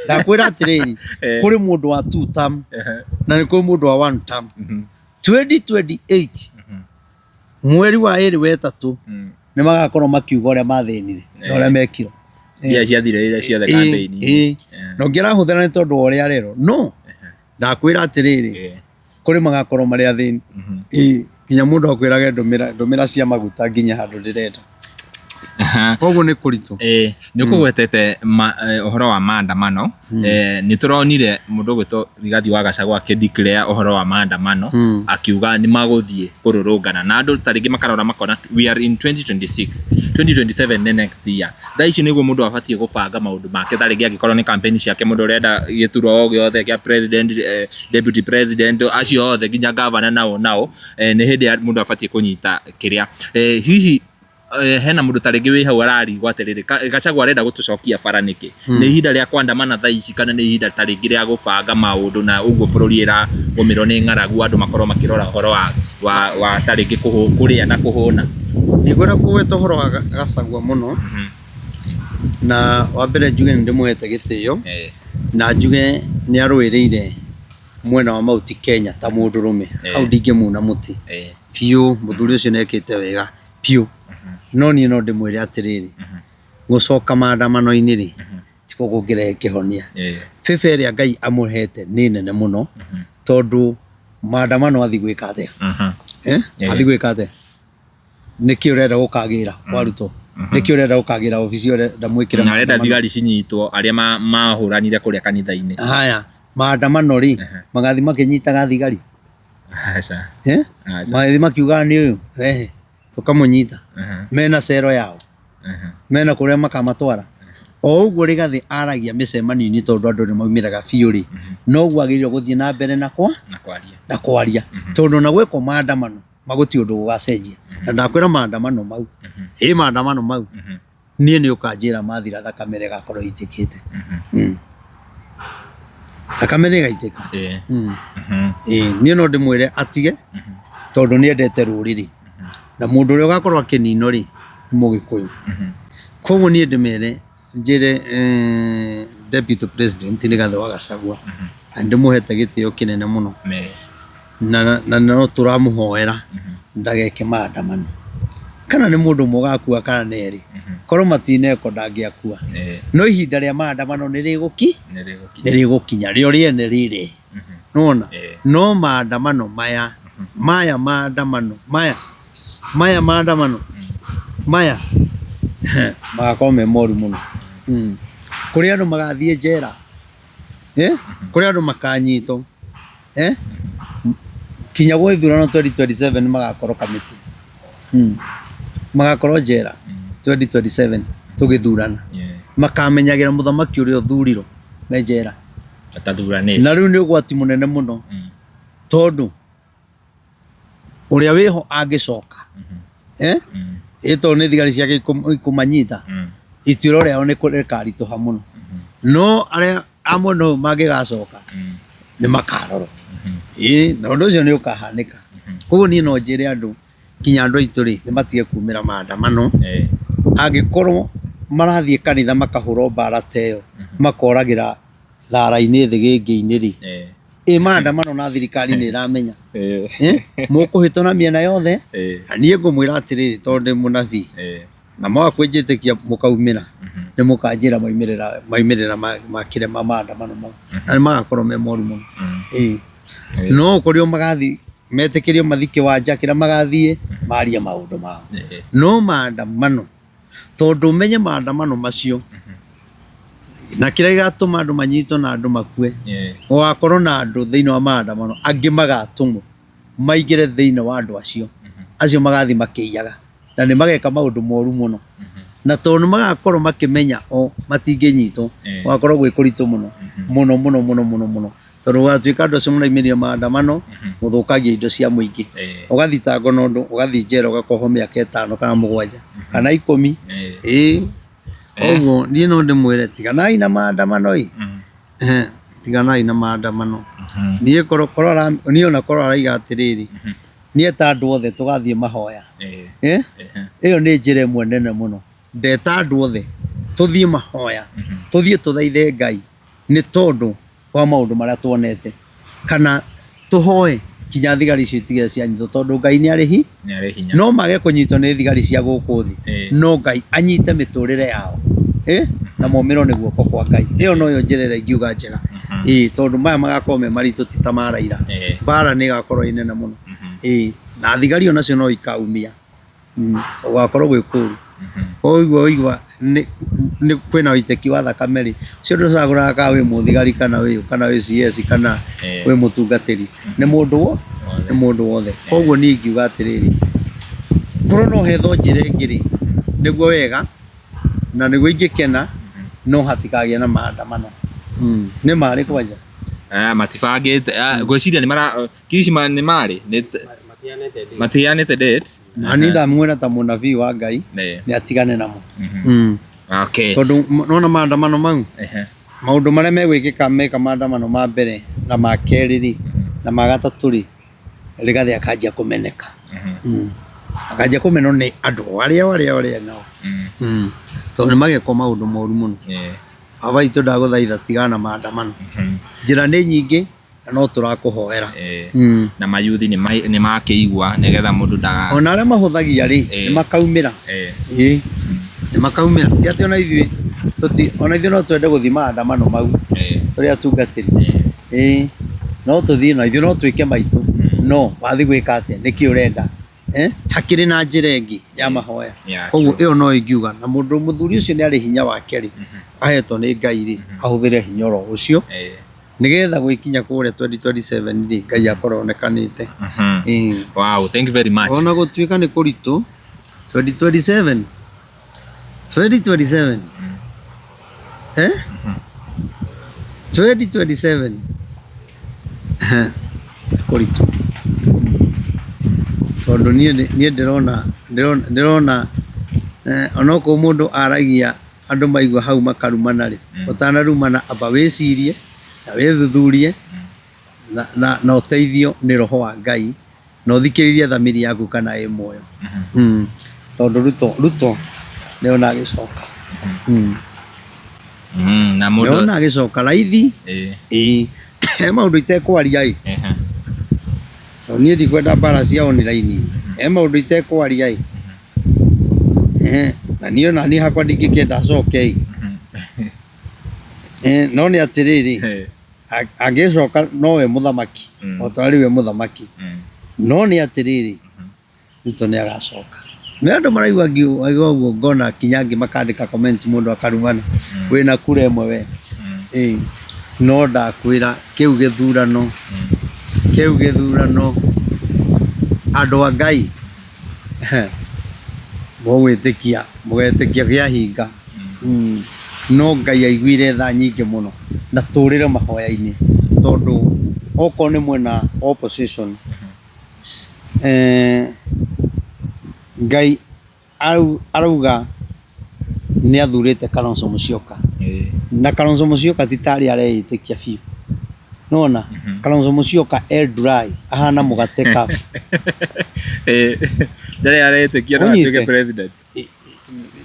Ndakwĩra atĩrĩrĩ, kũrĩ mũndũ wa two term na nĩ kũrĩ mũndũ wa one term. 2028 mweri wa ĩrĩ wetatũ nĩ magakorwo makiuga ũrĩa mathĩnire na ũrĩa mekirwo. Mbia ciathire rĩrĩa ciothe campaign. Ĩĩ, na ũngĩ arahũthĩra nĩ tondũ wa ũrĩa arerwo. No ndakwĩra atĩrĩrĩ, kũrĩ magakorwo marĩ athĩni. Ĩĩ, nginya mũndũ akwĩrage ndũmĩra ndũmĩra cia maguta nginya handũ ndĩrenda. Koguo nĩ kũritũ. Ĩĩ, nĩ ũkũgwetete ũhoro wa maandamano. Nĩ tũronire mũndũ ũgwĩtwo Rigathi wa Gachagua akĩ declare ũhoro wa maandamano, akiuga nĩ magũthiĩ kũrũrũngana na andũ ta rĩngĩ makarora makona we are in 2026, 2027 nĩ next year. Thaa ici nĩguo mũndũ abatiĩ gũbanga maũndũ make, ta rĩngĩ angĩkorwo nĩ campaign ciake mũndũ ũrenda gĩturwa o gĩothe kĩa president, deputy president, acio othe nginya governor nao nao, nĩ hĩndĩ mũndũ abatiĩ kũnyita kĩrĩa. Hihi Hena mũndũ ta rĩngĩ wĩ hau ararigwo atĩrĩrĩ, Gachagua arenda gũtũcokia bara nĩkĩ? Nĩ ihinda rĩa kwandamana thaa ici kana nĩ ihinda ta rĩngĩ rĩa gũbanga maũndũ na ũguo bũrũri ĩragũmĩrwo nĩ ng'aragu andũ makorwo makĩrora ũhoro wa ta rĩngĩ kũrĩa na kũhũna? Ndikwenda kũgweta ũhoro wa Gachagua mũno, na wa mbere njuge nĩ ndĩmũhete gĩtĩo, na njuge nĩ arũĩrĩire mwena wa Mount Kenya ta mũndũrũme, hau ndingĩmuna mũtĩ biũ, mũthuri ũcio nĩ ekĩte wega biũ. No niĩ no ndĩmwĩre atĩrĩrĩ, gũcoka maandamano-inĩ rĩ, tikuo kũngĩrehe kĩhonia. Favor ĩrĩa Ngai amũhete nĩ nene mũno, tondũ maandamano athiĩ gwĩka atĩa? Athiĩ gwĩka atĩa? Nĩkĩ ũrenda gũkagĩra kwa Ruto? Nĩkĩ ũrenda gũkagĩra obici ũrenda mwĩkĩre Na arenda thigari cinyitwo arĩa mahũranire kũrĩa kanitha-inĩ. Haya, maandamano rĩ, magathiĩ makĩnyitaga thigari? Aca. Eh? Aca. Magathiĩ makiugaga nĩ ũyũ, rehe, tũkamũnyita. Mena cero yao. Mena kũrĩa makamatwara. O ũguo Rigathĩ aragia mĩcemanio-inĩ tondũ andũ nĩ maumĩraga biũ rĩ, noguo agĩrĩirwo gũthiĩ na mbere na kwa Na kwaria. Na kwaria. Tondũ ona gwekwo maandamano, magũtirĩ ũndũ gũgacenjia. Na ndakwĩra maandamano mau, ĩ maandamano mau, niĩ nĩ ũkanjĩra mathira thakame ĩrĩa ĩgakorwo ĩitĩkĩte. Thakame nĩ ĩgaitĩka. Ĩĩ, niĩ no ndĩmwĩre atige tondũ nĩ endete rũrĩrĩ. Na mũndũ ũrĩa ũgakorwo akĩninwo rĩ, nĩ mũgĩkũyũ. Koguo niĩ ndĩmere njĩre deputy president Rigathĩ wa Gachagua na ndĩmũhete gĩtĩo kĩnene mũno na no tũramũhoera ndageke maandamano. Kana nĩ mũndũ ũmwe ũgakua kana nĩ erĩ, korwo matinekwo ndangĩakua. No ihinda rĩa maandamano nĩ rĩgũkinya rĩo rĩene rĩrĩ. Nĩwona? No maandamano maya, maya maandamano maya, maya maandamano maya magakorwo me moru mũno. Kũrĩ andũ magathiĩ njera, kũrĩ andũ makanyitwo, kinya gwa ithurano 2027 magakorwo kamĩtĩ, magakorwo njera 2027 tũgĩthurana. Makamenyagĩra mũthamaki ũrĩa ũthurirwo me njera. Atathuranĩte. Na rĩu nĩ ũgwati mũnene mũno tondũ ũrĩa wĩho angĩcoka ĩ tondũ nĩ thigari ciake ikũmanyita, ituĩro rĩao nĩ rĩkaritũha mũno. No arĩa a mwena ũyũ mangĩgacoka nĩ makarorwo. Ĩĩ, na ũndũ ũcio nĩ ũkahanĩka. Koguo niĩ no njĩre andũ nginya andũ aitũ rĩ, nĩ matige kumĩra maandamano. Angĩkorwo marathiĩ kanitha makahũrwo mbara ta ĩyo, makoragĩra thara-inĩ thĩgĩngĩ-inĩ rĩ, ĩ maandamano na thirikari nĩ ĩramenya. Mũkũhĩtwo na mĩena yothe, na niĩ ngũmwĩra atĩrĩrĩ tondũ ndĩ mũnabii, na mwaga kwĩnjĩtĩkia mũkaumĩra, nĩ mũkanjĩra maumĩrĩra ma kĩrĩa ma maandamano mau, na nĩ magakorwo me moru mũno. Ĩĩ. No kũrĩ o magathiĩ metĩkĩrio mathiĩ kĩwanja kĩrĩa magathiĩ marie maũndũ mao. No maandamano, tondũ ũmenye maandamano macio na kĩrĩa gĩgatũma andũ manyitwo na andũ makue, gũgakorwo na andũ thĩinĩ wa maandamano angĩ magatũmwo maingĩre thĩinĩ wa andũ acio, acio magathiĩ makĩiyaga na nĩ mageka maũndũ moru mũno. Na tondũ nĩ magakorwo makĩmenya o matingĩnyitwo, gũgakorwo gwĩ kũritũ mũno mũno mũno mũno mũno mũno, tondũ gũgatuĩka andũ acio maraumĩrire maandamano gũthũkangia indo cia mũingĩ, ũgathitangwo na ũndũ ũgathiĩ njera ũgakohwo mĩaka 5 kana 7 kana 10. Ĩĩ, ũguo niĩ no ndĩmwĩre tiganai na maandamano ĩ, tiganai na maandamano. Niĩ korwo niĩ ona korwo araiga atĩrĩrĩ, niĩ eta andũ othe tũgathiĩ mahoya, ĩyo nĩ njĩra ĩmwe nene mũno. Ndeta andũ othe tũthiĩ mahoya, tũthiĩ tũthaithe Ngai nĩ tondũ wa maũndũ marĩa tuonete, kana tũhoe kinya thigari icio itige cianyitwo tondũ Ngai nĩ arĩ hi Nĩ hinya. No mage kũnyitwo nĩ thigari cia gũkũ thĩ, no Ngai anyite mĩtũrĩre yao, na momĩrwo nĩ guoko kwa Ngai. Ĩyo noyo njĩra ĩrĩa ingiuga njega, ĩĩ, tondũ maya magakorwo me maritũ ti ta ma Raila. Mbara nĩ ĩgakorwo ĩ nene mũno, ĩĩ, na thigari onacio no ikaumia. Gũgakorwo gwĩ kũru. Koguo waigua nĩ kwĩna ũitĩki wa thakame rĩ, ũcio ndũcagũraga kana wĩ mũthigari kana wĩ ũ, kana wĩ CS kana wĩ mũtungatĩri, nĩ mũndũ nĩ mũndũ wothe. Koguo niĩ ingiuga atĩrĩrĩ, korwo no hethwo njĩra ĩngĩ rĩ, nĩguo wega na nĩguo ingĩkena, no hatikagĩe na maandamano. Nĩ marĩ kwanja? Matibangĩte, ngwĩciria nĩ mara, Kishi nĩ marĩ? Matiheanĩte date. Na niĩ ndamwĩra ta mũnabii wa Ngai nĩ atigane namo. Okay. Tondũ nona maandamano mau Ehe. maũndũ marĩa megwĩkĩka meka maandamano ma mbere na ma kerĩ rĩ na ma gatatũ rĩ Rigathĩ akanjia kũmeneka. Akanjia kũmenwo nĩ andũ o arĩa o arĩa o arĩa nao. Tondũ nĩ magekwo maũndũ moru mũno. Baba witũ ndagũthaitha tigana na maandamano. Njĩra nĩ nyingĩ na no tũrakũhoera. Na mayuthi nĩ makĩigua nĩgetha mũndũ ndaga. Ona arĩa mahũthagia rĩ, nĩ makaumĩra. Ĩĩ nĩ makaumĩra. Ti atĩ ona ithuĩ ona ithuĩ no twende gũthiĩ maandamano mau tũrĩ atungatĩri. Ĩĩ no tũthiĩ na ithuĩ no twĩke maitũ no wathiĩ gwĩka atĩa nĩkĩ ũrenda eh? Hakĩrĩ na njĩra ĩngĩ ya mahoya. Koguo ĩyo no ingiuga na mũndũ mũthuri ũcio nĩ arĩ hinya wake rĩ ahetwo nĩ Ngai rĩ ahũthĩre hinya oro ũcio nĩgetha gwĩkinya kũrĩa 2027 rĩ Ngai akorwo onekanĩte. Ĩĩ. Wow, thank you very much. Ona gũtuĩka nĩ kũritũ 2027 2027 eh 2027 kũritũ tondũ niĩ niĩ ndĩrona ndĩrona ndĩrona eh, onokorwo mũndũ aragia andũ maigua hau makarumana rĩ ũtanarumana amba wĩcirie na wĩthuthurie na, na, na ũteithio nĩ roho wa Ngai na ũthikĩrĩrie thamiri yaku kana ĩ muoyo mm. Tondũ Ruto Ruto nĩona agĩcoka mm. Na mũndũ Nĩona agĩcoka raithi. Ĩĩ he maũndũ itekwaria ĩ. Tondũ niĩ ndikwenda mbara cia online he maũndũ itekwaria ĩ. Eh, na niĩ ona niĩ hakwa ndingĩkĩenda acoke ĩ. Eh, no nĩ atĩrĩrĩ angĩcoka nowe mũthamaki o ta ũrĩa rĩu e mũthamaki no nĩ atĩrĩrĩ Ruto nĩ agacoka nĩ andũ maraigua ngiuga ũguo ngona kinya angĩ makandĩka comment mũndũ akarumana wĩna kura ĩmwe we. Ĩĩ no ndakwĩra kĩu gĩthurano kĩu gĩthurano andũ a Ngai Mũgwĩtĩkia, mũgetĩkia kĩahinga. No Ngai aiguire tha nyingĩ mũno na tũrĩre mahoya-inĩ tondũ okorwo nĩ mwena wa opposition Ngai arauga nĩ athurĩte Kalonzo Musyoka. Na Kalonzo Musyoka ti ta arĩa areĩtĩkia biũ. Nĩwona? Kalonzo Musyoka e dry, ahana mũgate kabu. Ndarĩ aretĩkia no Ũnyite? atuĩke president.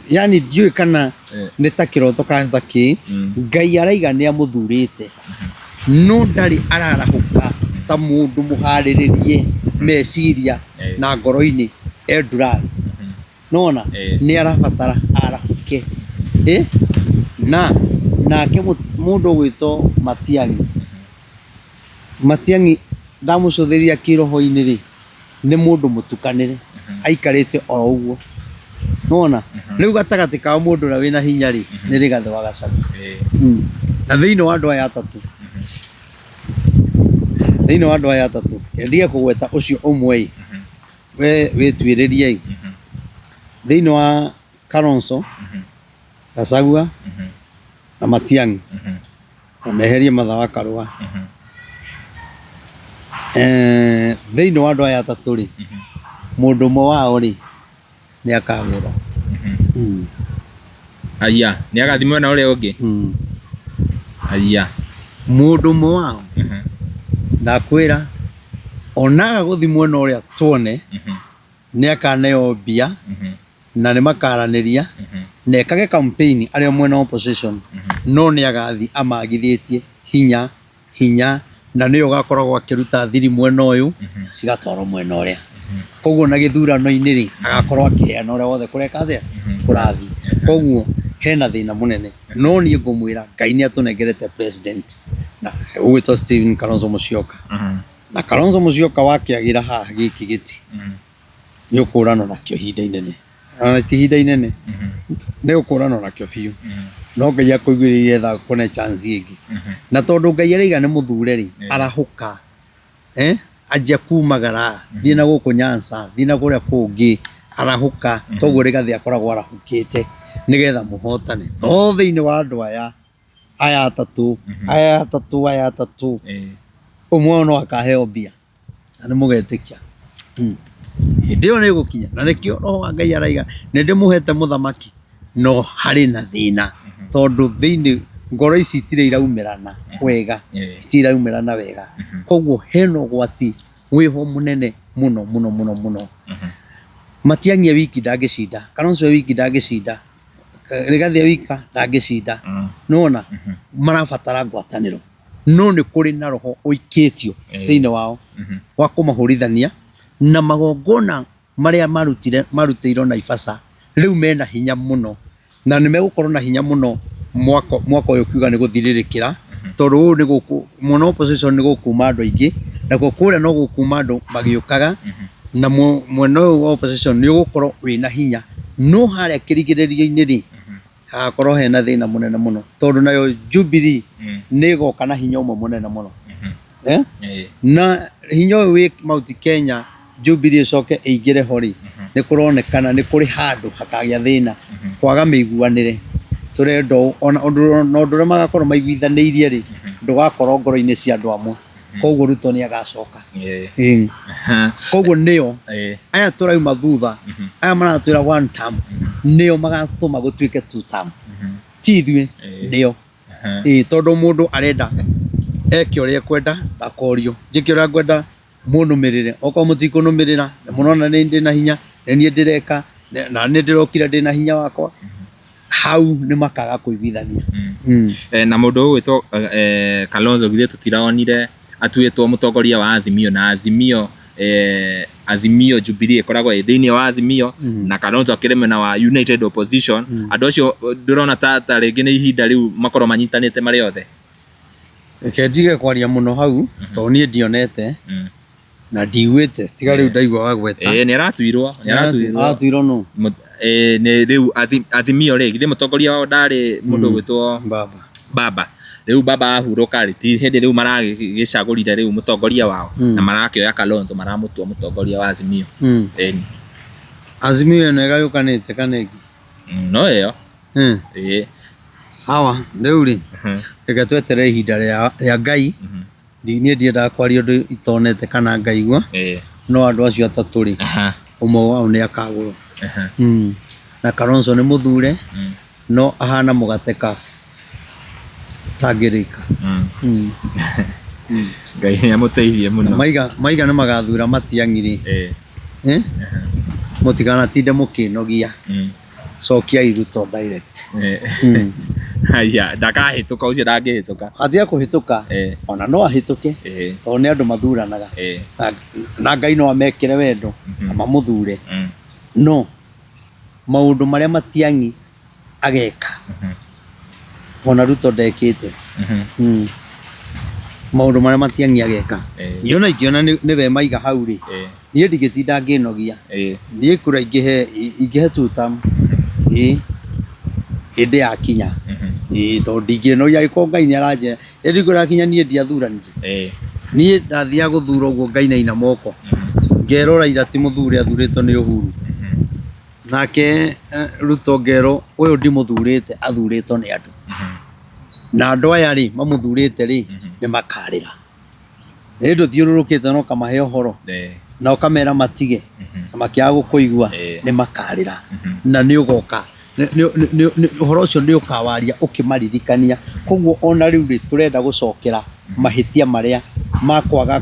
Yani ndiũĩ kana Eh. nĩ ta kĩroto kana nĩ ta kĩ. Ngai araiga nĩ amũthurĩte. No ndarĩ ararahũka ta mũndũ mũharĩrĩrie meciria Eh. na ngoro-inĩ e dry. Nĩwona? Eh. Nĩ arabatara arahũke. Ĩ? Na nake mũndũ ũgwĩtwo Matiang'i. Matiang'i ndamũcũthĩrĩria kĩroho-inĩ rĩ, nĩ mũndũ mũtukanĩre. Aikarĩte oro ũguo. Nĩwona? Rĩu gatagatĩ kao mũndũ ũrĩa wĩna hinya rĩ, nĩ Rigathĩ wa Gachagua. Na thĩinĩ wa andũ aya atatũ, thĩinĩ wa andũ aya atatũ, ndige kũgweta ũcio ũmwe ĩ, we wĩtuĩrĩrie thĩinĩ wa Kalonzo, Gachagua na Matiang'i na meherie Martha wa Karũa. Eh, thĩinĩ wa andũ aya atatũ rĩ, mũndũ ũmwe wao rĩ nĩ akagũrwo. Aya, nĩ agathiĩ mwena ũrĩa ũngĩ. Aya. Mũndũ ũmwe wao ndakwĩra onaga gũthiĩ mwena ũrĩa tuone nĩ akaneo mbia na nĩ makaranĩria na ekage campaign arĩ o mwena wa opposition no nĩ agathiĩ amagithĩtie hinya hinya na nĩwe ũgakoragwo akĩruta thiri mwena ũyũ cigatwarwo mwena ũrĩa. Koguo na gĩthurano-inĩ rĩ agakorwo akĩheana ũrĩa wothe kũreka atĩa kũrathiĩ. Koguo hena thĩna mũnene no niĩ ngũmwĩra Ngai nĩ atũnengerete president na ũgwĩtwo Stephen Kalonzo Musyoka. Na Kalonzo Musyoka wakĩagĩra haha gĩkĩ gĩtĩ nĩ ũkũranwo nakĩo ihinda inene. Ona ti ihinda inene nĩ ũkũranwo nakĩo biũ. No Ngai akũiguĩrĩire tha akũne chance ĩngĩ. Na tondũ Ngai araiga nĩ mũthure rĩ, arahũka eh, anjia kumagara thiĩ na gũkũ Nyanza, thiĩ na kũrĩa kũngĩ, arahũka. Toguo Rigathĩ akoragwo arahũkĩte nĩgetha mũhotane. No thĩinĩ wa andũ aya, aya atatũ, aya atatũ, aya atatũ, ũmwe wao no akaheo mbia na nĩ mũgetĩkia. Hĩndĩ ĩyo nĩ ĩgũkinya, na nĩkĩo Roho wa Ngai araiga nĩ ndĩmũhete mũthamaki, no harĩ na thĩna tondũ thĩinĩ ngoro ici itirĩ iraumĩrana wega, itirĩ iraumĩrana wega. Koguo hena ũgwati wĩho mũnene mũno mũno mũno mũno. Matiang'i e wiki ndangĩcinda, Kalonzo e wiki ndangĩcinda, Rigathi e wika ndangĩcinda. Nĩwona? Marabatara ngwatanĩro. No nĩ kũrĩ na roho ũikĩtio thĩinĩ wao wa kũmahũrithania na magongona marĩa marutire marutĩirwo Naivasha rĩu mena hinya mũno na nĩ megũkorwo na hinya mũno mwaka mwaka ũyũ ũkiuga nĩ gũthirĩrĩkĩra tondũ ũũ nĩ gũkũ mwena wa opposition nĩ gũkuma andũ aingĩ nakuo kũrĩa no gũkuma andũ magĩũkaga na mwena ũyũ wa opposition nĩ ũgũkorwo wĩna hinya no harĩa kĩrigĩrĩrio-inĩ rĩ hagakorwo hena thĩna mũnene mũno tondũ nayo Jubilee nĩ ĩgoka na hinya ũmwe mũnene mũno. Eh? Na hinya ũyũ wĩ Mount Kenya Jubilee ĩcoke ĩingĩre ho rĩ, nĩ kũronekana nĩ kũrĩ handũ hakagĩa thĩna kwaga mĩiguanĩre. Tũrenda ũũ ona ũndũ na ũndũ ũrĩa magakorwo maiguithanĩirie rĩ, ndũgakorwo ngoro-inĩ cia andũ amwe. Koguo Ruto nĩ agacoka. Ĩĩ. Koguo nĩo aya tũrauma thutha, aya maratwĩra one term, nĩo magatũma gũtuĩke two term. Ti ithuĩ, nĩo. Ĩĩ tondũ mũndũ arenda eke ũrĩa ekwenda ndakorio. Njĩke ũrĩa ngwenda mũnũmĩrĩre. Okorwo mũtikũnũmĩrĩra nĩ mũrona nĩ ndĩna hinya, nĩ niĩ ndĩreka, na nĩ ndĩrokire ndĩna hinya wakwa, hau nĩ makaga kũiguithania. Na mũndũ ũgwĩtwo Kalonzo githĩ tũtironire atuĩtwo mũtongoria wa Azimio na Azimio Azimio Jubilee ĩkoragwo ĩ thĩinĩ wa Azimio na Kalonzo akĩrĩ mwena wa United Opposition. Andũ acio ndũrona ta rĩngĩ nĩ ihinda rĩu makorwo manyitanĩte marĩ othe? Reke ndige kwaria mũno hau tondũ niĩ ndionete na ndiguĩte tiga rĩu ndaigua wagweta. Ĩĩ nĩ aratuirwo, nĩ aratuirwo. Aratuirwo nũ? Nĩ rĩu Azimio rĩ, githĩ mũtongoria wao ndarĩ mũndũ ũgwĩtwo Baba. Baba. Rĩu baba ahurũka rĩ, ti hĩndĩ rĩu maragĩcagũrire rĩu mũtongoria wao na marakĩoya Kalonzo maramũtua mũtongoria wa Azimio. Ĩni. Azimio ĩno ĩgayũkanĩte kana ĩngĩ? No ĩyo. Ĩĩ. Sawa, rĩu rĩ, reke tweterere ihinda rĩa Ngai. Niĩ ndiendaga kwaria ũndũ itonete kana ngaigua, no andũ acio atatũ rĩ, ũmwe wao nĩ akagũrwo. Na Kalonzo nĩ mũthure, no ahana mũgate kabu tangĩrĩka. Ngai nĩ amũteithie mũno. Maiga maiga nĩ magathura Matiang'i rĩ, eh? Mũtikanatinde mũkĩnogia. Cokiai Ruto direct. Haya, ndakahĩtũka ũcio ndangĩhĩtũka. Atiga kũhĩtũka ona no ahĩtũke tondũ nĩ andũ mathuranaga na Ngai no amekĩre wendo na mamũthure no maũndũ marĩa Matiang'i ageka ona Ruto ndekĩte. Maũndũ marĩa Matiang'i ageka niĩ ona ingĩona nĩwe maiga hau rĩ, niĩ ndingĩtinda ngĩnogia. Niĩ kura ingĩhe ingĩhe two term ĩĩ hĩndĩ yakinya ĩĩ tondũ ndingĩnogia angĩkorwo Ngai nĩ aranjĩra hĩndĩ ĩyo ĩrakinya niĩ ndiathuranire. Niĩ ndathiaga gũthura ũguo ngainaina moko ngerwo Raila ti mũthure athurĩtwo nĩ Uhuru. Nake Ruto ngerwo ũyũ ndimũthurĩte athurĩtwo nĩ andũ. Na andũ aya rĩ mamũthurĩte rĩ nĩ makarĩra. Nĩ ndũthiũrũrũkĩte na ũkamahe ũhoro na ũkamera matige na makĩaga gũkũigua nĩ makarĩra na nĩ ũgoka ũhoro ũcio nĩ ũkawaria ũkĩmaririkania. Koguo ona rĩu rĩ tũrenda gũcokera mahĩtia marĩa ma kwaga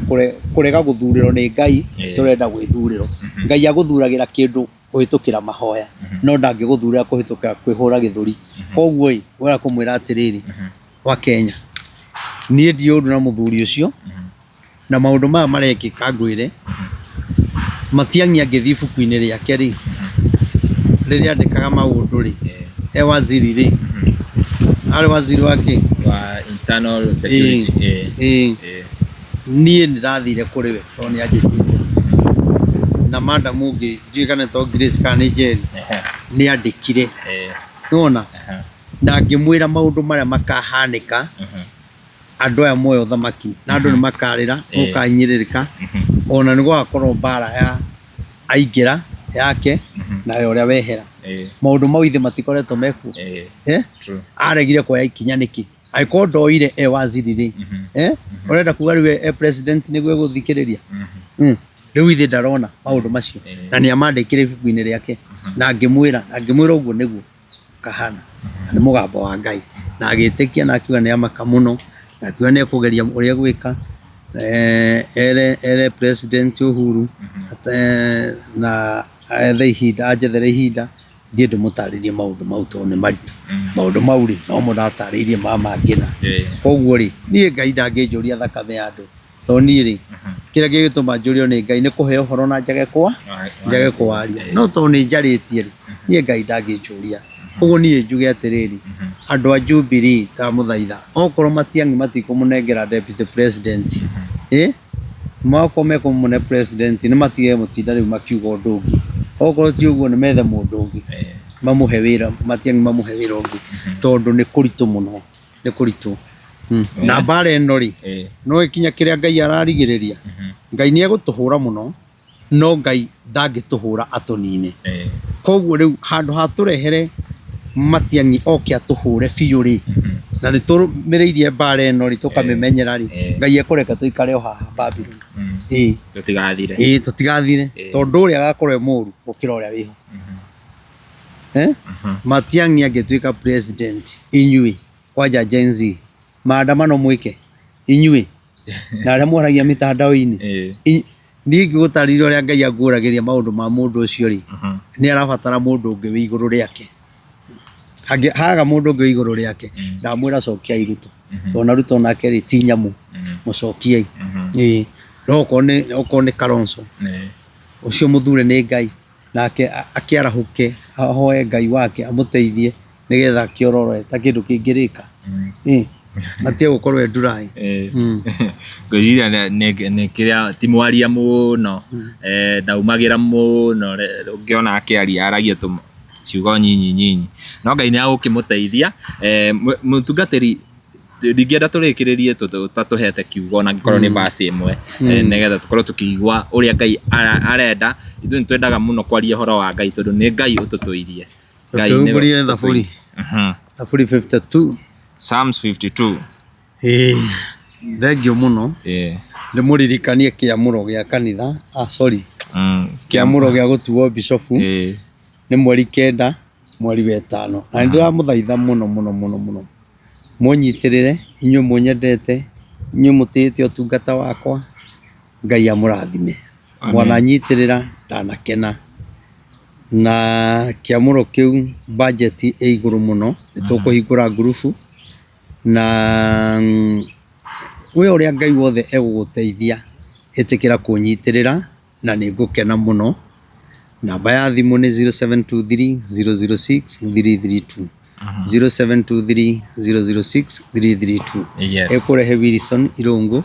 kũrega gũthurĩrwo nĩ Ngai, tũrenda gwĩthurĩrwo. Ngai agũthuragĩra kĩndũ kũhĩtũkĩra mahoya no ndangĩgũthurĩra kũhĩtũkĩra kwĩhũra gĩthũri. Koguo ĩ ngwenda kũmwĩra atĩrĩrĩ wa Kenya, niĩ ndirĩ ũndũ na mũthuri ũcio na maũndũ maya marekĩka ngwĩre, Matiang'i angĩthiĩ ibuku-inĩ rĩake rĩ, rĩrĩa andĩkaga maũndũ rĩ, e waziri rĩ, arĩ waziri wa kĩ? Wa internal security. Ĩĩ. Niĩ nĩ ndathire kũrĩ we tondũ nĩ anjĩtĩte na madam ũngĩ ndiũĩ kana etagwo Grace kana nĩ Njeri nĩ andĩkire nĩwona na ngĩmwĩra maũndũ marĩa makahanĩka andũ aya moya ũthamaki na andũ nĩ makarĩra gũkahinyĩrĩrĩka ona nĩ gũgakorwo mbara ya aingĩra yake na ya ũrĩa wehera. Maũndũ mau ithe matikoretwo mekuo? Eh? Aregire kuoya ikinya nĩkĩ? Angĩkorwo ndoire e waziri rĩ, eh? Ũrenda kuga rĩu e president nĩguo egũthikĩrĩria? Rĩu ithe ndarona maũndũ macio na nĩ amandĩkire ibuku-inĩ rĩake, na ngĩmwĩra, na ngĩmwĩra ũguo nĩguo kahana, na nĩ mũgambo wa Ngai, na agĩtĩkia na akiuga nĩ amaka mũno, na akiuga nĩ ekũgeria ũrĩa egwĩka, ere ere President Uhuru na ethe ihinda, anjethere ihinda thiĩ ndĩmũtarĩrie maũndũ mau tondũ nĩ maritũ. Maũndũ mau rĩ, nomo ndatarĩirie mama ngĩna. Koguo rĩ, niĩ Ngai ndangĩnjũria thakame ya andũ. Tondũ niĩ rĩ, kĩrĩa gĩgĩtũma njũrio nĩ Ngai nĩ kũheo ũhoro na njage kwa njage kũwaria. No tondũ nĩ njarĩtie rĩ, niĩ Ngai ndangĩnjũria. Koguo niĩ njuge atĩrĩrĩ, andũ a Jubilee ndamũthaitha, okorwo Matiang'i matikũmũnengera deputy president, ĩ, okorwo mekũmũne president nĩ matige gũtinda rĩu makiuga ũndũ ũngĩ. Okorwo ti ũguo nĩ methe mũndũ ũngĩ mamũhe wĩra, Matiang'i mamũhe wĩra ũngĩ, tondũ nĩ kũritũ mũno. Nĩ kũritũ. Na mbara ĩno rĩ, no ĩkinya kĩrĩa Ngai ararigĩrĩria. Ngai nĩ egũtũhũra mũno, no Ngai ndangĩtũhũra atũnine. Koguo rĩu handũ ha tũrehere Matiang'i oke atũhũre biũ rĩ, na nĩ tũrũmĩrĩirie mbara ĩno rĩ, tũkamĩmenyera rĩ, Ngai ekũreka tũikare o haha Babylon. Ĩĩ. Tũtigathire. Ĩĩ tũtigathire. Tondũ ũrĩa agakorwo e mũru gũkĩra ũrĩa wĩho. Eh? Matiang'i angĩtuĩka president inyuĩ kwanja Gen Z maandamano mwĩke inyuĩ na arĩa mwaragia mĩtandao-inĩ. Niĩ ingĩgũtarĩria ũrĩa Ngai anguũragĩria maũndũ ma mũndũ ũcio rĩ, nĩ arabatara mũndũ ũngĩ wĩ igũrũ rĩake. Haga mũndũ ũngĩ wĩ igũrũ rĩake, ndamwĩra cokiai Ruto. Tondũ na Ruto nake rĩ ti nyamũ, mũcokiei. Ĩĩ. No okorwo nĩ Kalonzo, ũcio mũthure nĩ Ngai. Nake akĩarahũke ahoe Ngai wake amũteithie nĩgetha akĩororoe ta kĩndũ kĩngĩrĩka. Atige gũkorwo e nduraĩ. Ngwĩciria nĩ kĩrĩa ti mwaria mũno, ndaumagĩra mũno, ũngĩona akĩaria aragia ciugo nyinyi nyinyi, no Ngai nĩ egũkĩmũteithia. Mũtungatĩri ndingĩenda tũrĩkĩrĩrie ũtatũhete kiugo ona angĩkorwo nĩ verse ĩmwe, nĩgetha tũkorwo tũkĩigua ũrĩa Ngai arenda. Ithuĩ nĩ twendaga mũno kwaria ũhoro wa Ngai tondũ nĩ Ngai ũtũtũirie. Ngai nĩwe Tũhumbũrie Thaburi. Thaburi 52. Psalms 52. Ĩĩ, thengiũ mũno. Ndĩmũririkanie kĩamũro gĩa kanitha, ah sorry, kĩamũro gĩa gũtuo bishofu nĩ mweri 9 mweri wa ĩtano. Na nĩ ndĩramũthaitha mũno mũno mũno mũno. Mũnyitĩrĩre inyuĩ mũnyendete, inyuĩ mũtĩĩte ũtungata wakwa, Ngai amũrathime. Mwananyitĩrĩra ndanakena. Na kĩamũro kĩu budget ĩ igũrũ mũno, nĩ tũkũhingũra ngurubu na we ũrĩa Ngai wothe egũgũteithia ĩtĩkĩra kũnyitĩrĩra. Na nĩ ngũkena mũno. Namba ya thimũ nĩ 0723 006 332. 0723 006 332. Yes. Ĩkũrehe Wilson Irũngũ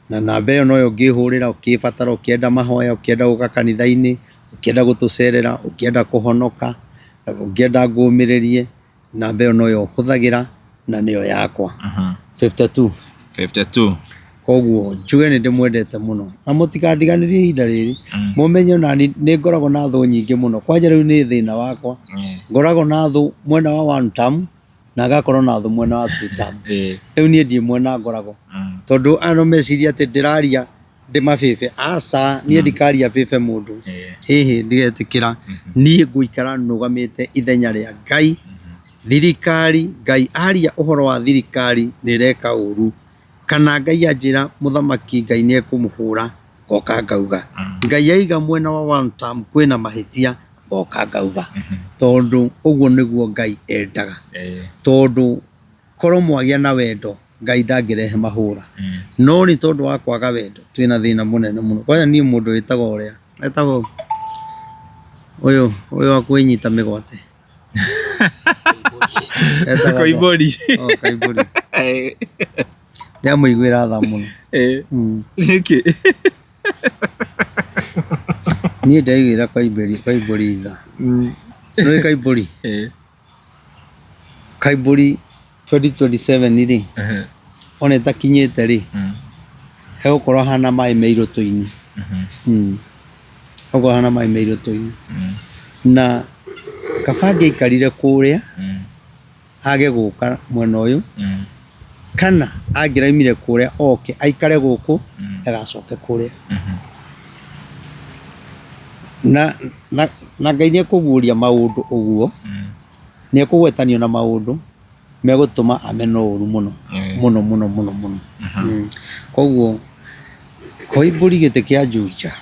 na namba ĩyo noyo ũngĩhũrĩra ũkĩbatara, ũkĩenda mahoya, ũkĩenda gũka kanitha-inĩ, ũkĩenda gũtũcerera, ũkĩenda kũhonoka, ũngĩenda ngũmĩrĩrie. Namba ĩyo noyo hũthagĩra na nĩyo yakwa. 52. 52. Koguo njuge nĩ ndĩmwendete mũno na mũtikandiganĩrie ihinda rĩrĩ. Mũmenye ona niĩ nĩ ngoragwo na thũ nyingĩ mũno. Kwanja rĩu nĩ thĩna wakwa. Ngoragwo na thũ mwena wa one term na ngakorwo na thũ mwena wa two term. Rĩu niĩ ndirĩ mwena ngoragwo. Tondũ aya no mecirie atĩ ndĩraria ndĩmabĩbe. Aca, niĩ ndikaria bĩbe mũndũ. Ĩhĩ ndigetĩkĩra. Niĩ ngũikara nũgamĩte ithenya rĩa Ngai. Thirikari, Ngai aria ũhoro wa thirikari nĩ ĩreka ũru. Kana Ngai anjĩra mũthamaki Ngai nĩ ekũmũhũra, ngoka ngauga. Ngai aiga mwena wa one term kwĩna mahĩtia, ngoka ngauga. Tondũ ũguo nĩguo Ngai endaga. Tondũ korwo mwagĩa na wendo Ngai ndangĩrehe mahũra. No nĩ tondũ wa kwaga wendo twĩna thĩna mũnene mũno. Kwanja niĩ mũndũ wĩtagwo ũrĩa, etagwo ũyũ ũyũ wa kwĩnyita mĩgwate. Etagwo Koimbũri. Oh, Koimbũri. Ndĩramũiguĩra tha mũno. Nĩkĩ? Niĩ ndaiguĩra Koimbũri Koimbũri tha. Nĩũĩ Koimbũri? Kaiburi 2027 rĩ, ona ĩtakinyĩte rĩ, egũkorwo ahana maĩ me irũtũ-inĩ. Egũkorwo ahana maĩ me irũtũ-inĩ. Na kaba angĩaikarire kũrĩa, age gũka mwena ũyũ, kana angĩraumire kũrĩa oke aikare gũkũ, ndagacoke kũrĩa. Na, na, na Ngai nĩ ekũguũria maũndũ ũguo, nĩ ekũgwetanio na maũndũ megũtũma amenwo ũru mũno mũno mũno mũno mũno. Koguo Koimbũri gĩtĩ kĩa Juja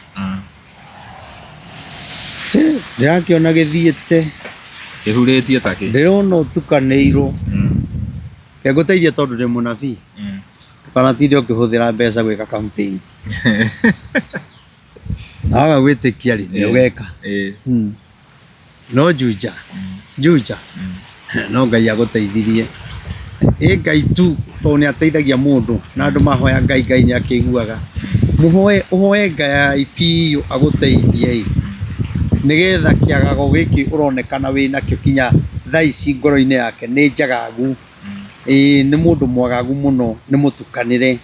ndĩrakĩona gĩthiĩte, Kĩhurĩtie ta kĩ? Ndĩrona ũtukanĩirwo. Reke ngũteithie tondũ ndĩ mũnabii, ndũkanatinde ũkĩhũthĩra mbeca gwĩka campaign. Na waga gwĩtĩkia rĩ, nĩ ũgeka. No Juja, Juja, no Ngai agũteithirie. Ĩ Ngai tu tondũ nĩ ateithagia mũndũ na andũ mahoya Ngai, Ngai nĩ akĩiguaga. Mũhoe, ũhoe Ngai biũ agũteithie ĩ, nĩgetha kĩagago gĩkĩ ũronekana wĩnakĩo kinya thaa ici ngoro-inĩ yake nĩ njagagu. Ĩĩ nĩ mũndũ mwagagu mũno, nĩ mũtukanĩre.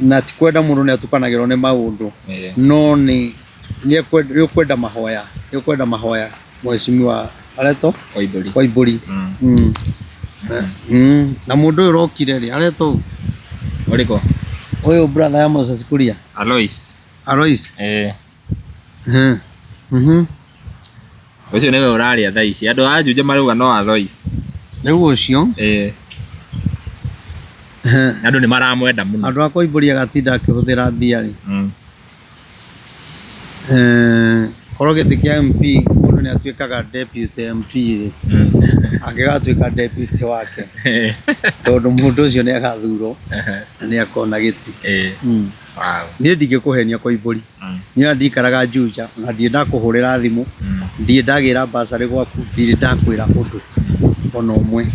Na ti kwenda mũndũ nĩ atukanagĩrwo nĩ maũndũ, no nĩ nĩ ũkwenda mahoya, nĩ ũkwenda mahoya mheshimiwa aretwo Koimbũri. Koimbũri. Na mũndũ ũyũ ũrokire rĩ aretwo ũ? Ũrĩkũ? Ũyũ brother ya Moses Kuria. Alois. Alois. Eh. Mhm. Ũcio nĩwe ũrarĩa thaa ici. Andũ a Juja marauga no Alois. Rĩu ũcio. Eh. Andũ nĩ maramwenda mũno. Andũ a Koimbũri agatinda akĩhũthĩra mbia rĩ. Eh, korwo gĩtĩ kĩa MP mũndũ nĩ atuĩkaga deputy MP rĩ, angĩgatuĩka deputy wake tondũ mũndũ ũcio nĩ agathurwo na nĩ akona gĩtĩ. Wow. Niĩ ndingĩkũhenia Koimbũri, niĩ ona ndikaraga Juja, ona ndirĩ ndakũhũrĩra thimũ, ndirĩ ndagĩra bursary gwaku, ndirĩ ndakwĩra ũndũ ona ũmwe.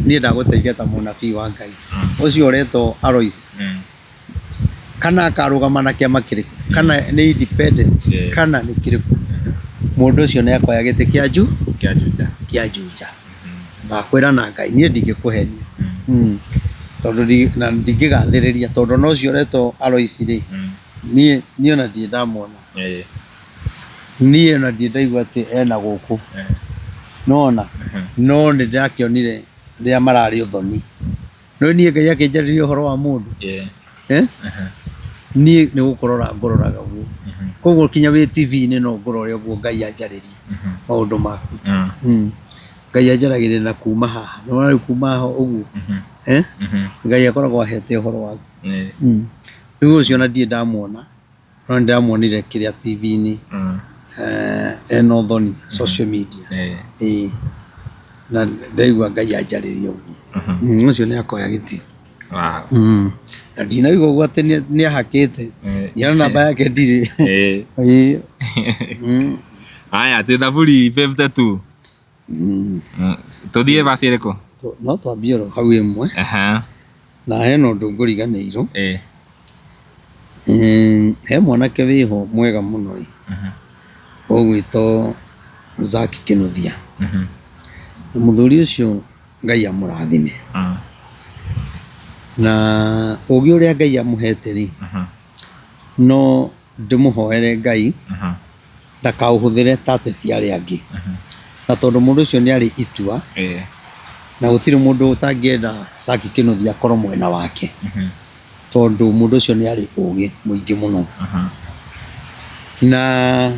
Niĩ ndagũteithia ta mũnabii wa Ngai. Ũcio ũretwo Alois, kana akarũgama na kĩama kĩrĩkũ, kana nĩ independent, kana nĩ kĩrĩkũ, mũndũ ũcio nĩ akoya gĩtĩ kĩa Ju, Kĩa Juja. Kĩa Juja. Ndakwĩra na Ngai, niĩ ndingĩkũhenia. Tondũ na ndingĩgathĩrĩria tondũ ona ũcio ũretwo Alois rĩ, niĩ niĩ ona ndirĩ ndamwona. Niĩ ona ndirĩ ndaigua atĩ ena gũkũ. Nĩwona? No nĩ ndĩrakĩonire rĩrĩa mararĩ ũthoni. Nĩũĩ niĩ Ngai akĩnjarĩria ũhoro wa mũndũ? Eh? Niĩ nĩ gũkũrora ngũroraga ũguo. Koguo kinya wĩ TV-inĩ no ngũrore ũguo Ngai anjarĩrie maũndũ maku. Ngai anjaragĩria na kuma haha. Nĩwona rĩu kuma haha ũguo? Eh? Ngai akoragwo ahete ũhoro waku. Rĩu ũcio ona ndirĩ ndamuona. No nĩndĩramuonire kĩrĩa TV-inĩ ena ũthoni social media. Ĩĩ. Na ndaigua Ngai anjarĩria ũguo. Ũcio nĩ akoya gĩtĩ. Na ndinaigua ũguo atĩ nĩ ahakĩte. Nginya namba yake ndirĩ. Ĩĩ. Haya, twĩ Thaburi 52. Tũthiĩ verse ĩrĩkũ? No twambie oro hau ĩmwe. Na hena ũndũ ngũriganĩirwo. He mwanake wĩho mwega mũno ĩ, ũgwĩtwo Zack Kĩnuthia. Na mũthuri ũcio Ngai amũrathime. Na ũgĩ ũrĩa Ngai amũhete rĩ, no ndĩmũhoere Ngai ndakaũhũthĩre ta ateti arĩa angĩ. Na tondũ mũndũ ũcio nĩ arĩ itua, na gũtirĩ mũndũ ũtangĩenda Zack Kĩnuthia akorwo mwena wake, tondũ mũndũ ũcio nĩ arĩ ũgĩ mũingĩ mũno. Na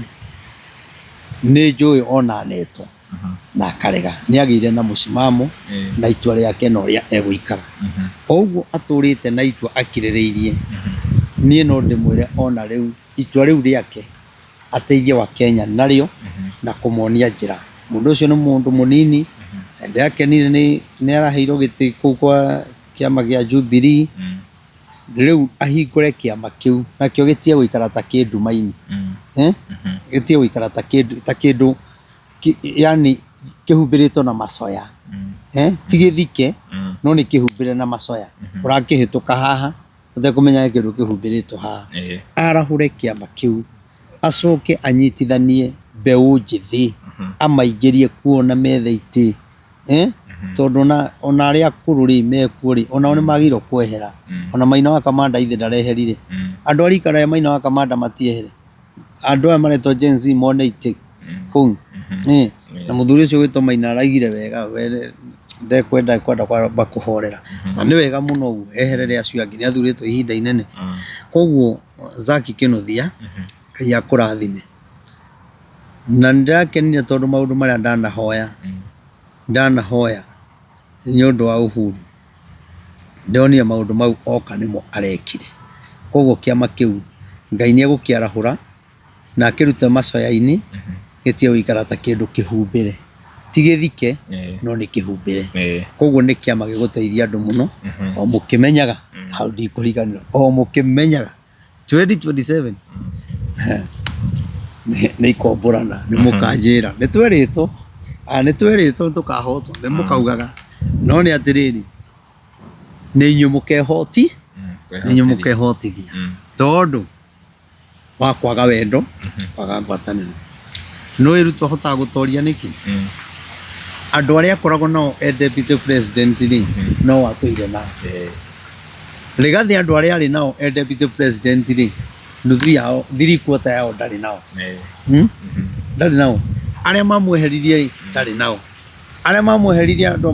nĩ njũĩ ona anetwo na akarega. Nĩ agĩire na mũsimamo na itua rĩake na ũrĩa egũikara. O ũguo atũrĩte na itua akirĩrĩirie, niĩ no ndĩmwĩre ona rĩu itua rĩu rĩake ateithie Wakenya narĩo na kũmonia njĩra. Mũndũ ũcio nĩ mũndũ mũnini, na ndĩrakenire nĩ araheirwo gĩtĩ kũu kwa kĩama gĩa Jubilee, rĩu ahingũre kĩama kĩu, nakĩo gĩtige gũikara ta kĩ nduma-inĩ, gĩtige gũikara ta kĩndũ yani kĩhumbĩrĩtwo na macoya, ti gĩthike no nĩ kĩhumbĩre na macoya, ũrakĩhĩtũka haha ũtekũmenya he kĩndũ kĩhumbĩrĩtwo haha. Arahũre kĩama kĩu, acoke anyitithanie mbeũ njĩthĩ, amaingĩrie kuo na methe itĩ, tondũ ona arĩa akũrũ rĩ mekuo rĩ, onao nĩ magĩrĩirwo kwehera. Ona Maina wa Kamanda ithe ndareherire. Andũ a rika rĩa Maina wa Kamanda matiehere. Andũ aya maretwo Gen Z mone itĩ kũu. Na mũthuri ũcio ũgwĩtwo Maina araigire wega we ndekwenda ekwenda kwamba kũhorera. Na nĩ wega mũno ũguo eherere acio angĩ nĩ athurĩtwo ihinda inene. Koguo Zack Kĩnuthia, Ngai akũrathime. Na nĩ ndĩrakenire tondũ maũndũ marĩa ndanahoya, ndanahoya nĩ ũndũ wa Uhuru, ndonire maũndũ mau oka nĩmo arekire. Koguo kĩama kĩu Ngai nĩ egũkĩarahũra na akĩrute macoya-inĩ gĩtige gũikara ta kĩndũ kĩhumbĩre. Ti gĩthike no nĩ kĩhumbĩre. Koguo nĩ kĩama gĩgũteithia andũ mũno o mũkĩmenyaga, hau ndikũriganĩrwo, o mũkĩmenyaga. 2027 nĩ ikombũrana nĩ mũkanjĩra nĩ twerĩtwo nĩ twerĩtwo nĩ tũkahotwo nĩ mũkaugaga no nĩ atĩrĩrĩ nĩ inyuĩ mũkehoti nĩ inyuĩ mũkehotithia tondũ wa kwaga wendo kwaga ngwatanĩro nĩ Ruto ahotaga gũtoria nĩkĩ andũ arĩa akoragwo nao e deputy president rĩ no atũire nao Rigathi andũ arĩa arĩ nao e deputy president rĩ nuthu yao 3/4 yao ndarĩ nao. Hmm? Ndarĩ nao. Arĩa mamweheririe rĩ ndarĩ nao. Arĩa mamweheririe andũ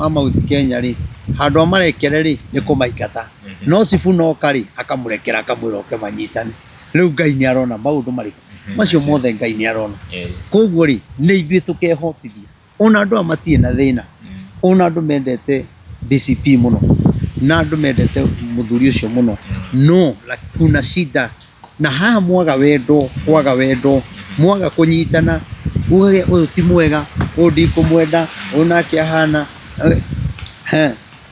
a Mount Kenya rĩ handũ amarekere rĩ nĩ kũmaingata. No Sifuna oka rĩ akamũrekera akamwĩra oke manyitane. Rĩu Ngai nĩ arona maũndũ marĩkũ? Macio mothe Ngai nĩ arona. Koguo rĩ nĩ ithuĩ tũkehotithia. Ona andũ aya matirĩ na thĩna, ona andũ mendete DCP mũno, na andũ mendete mũthuri ũcio mũno, no kuna shida. Na haha mwaga wendo, kwaga wendo, mwaga kũnyitana, ugage ũyũ ti mwega, ũyũ ndikũmwenda, ũyũ nake ahana,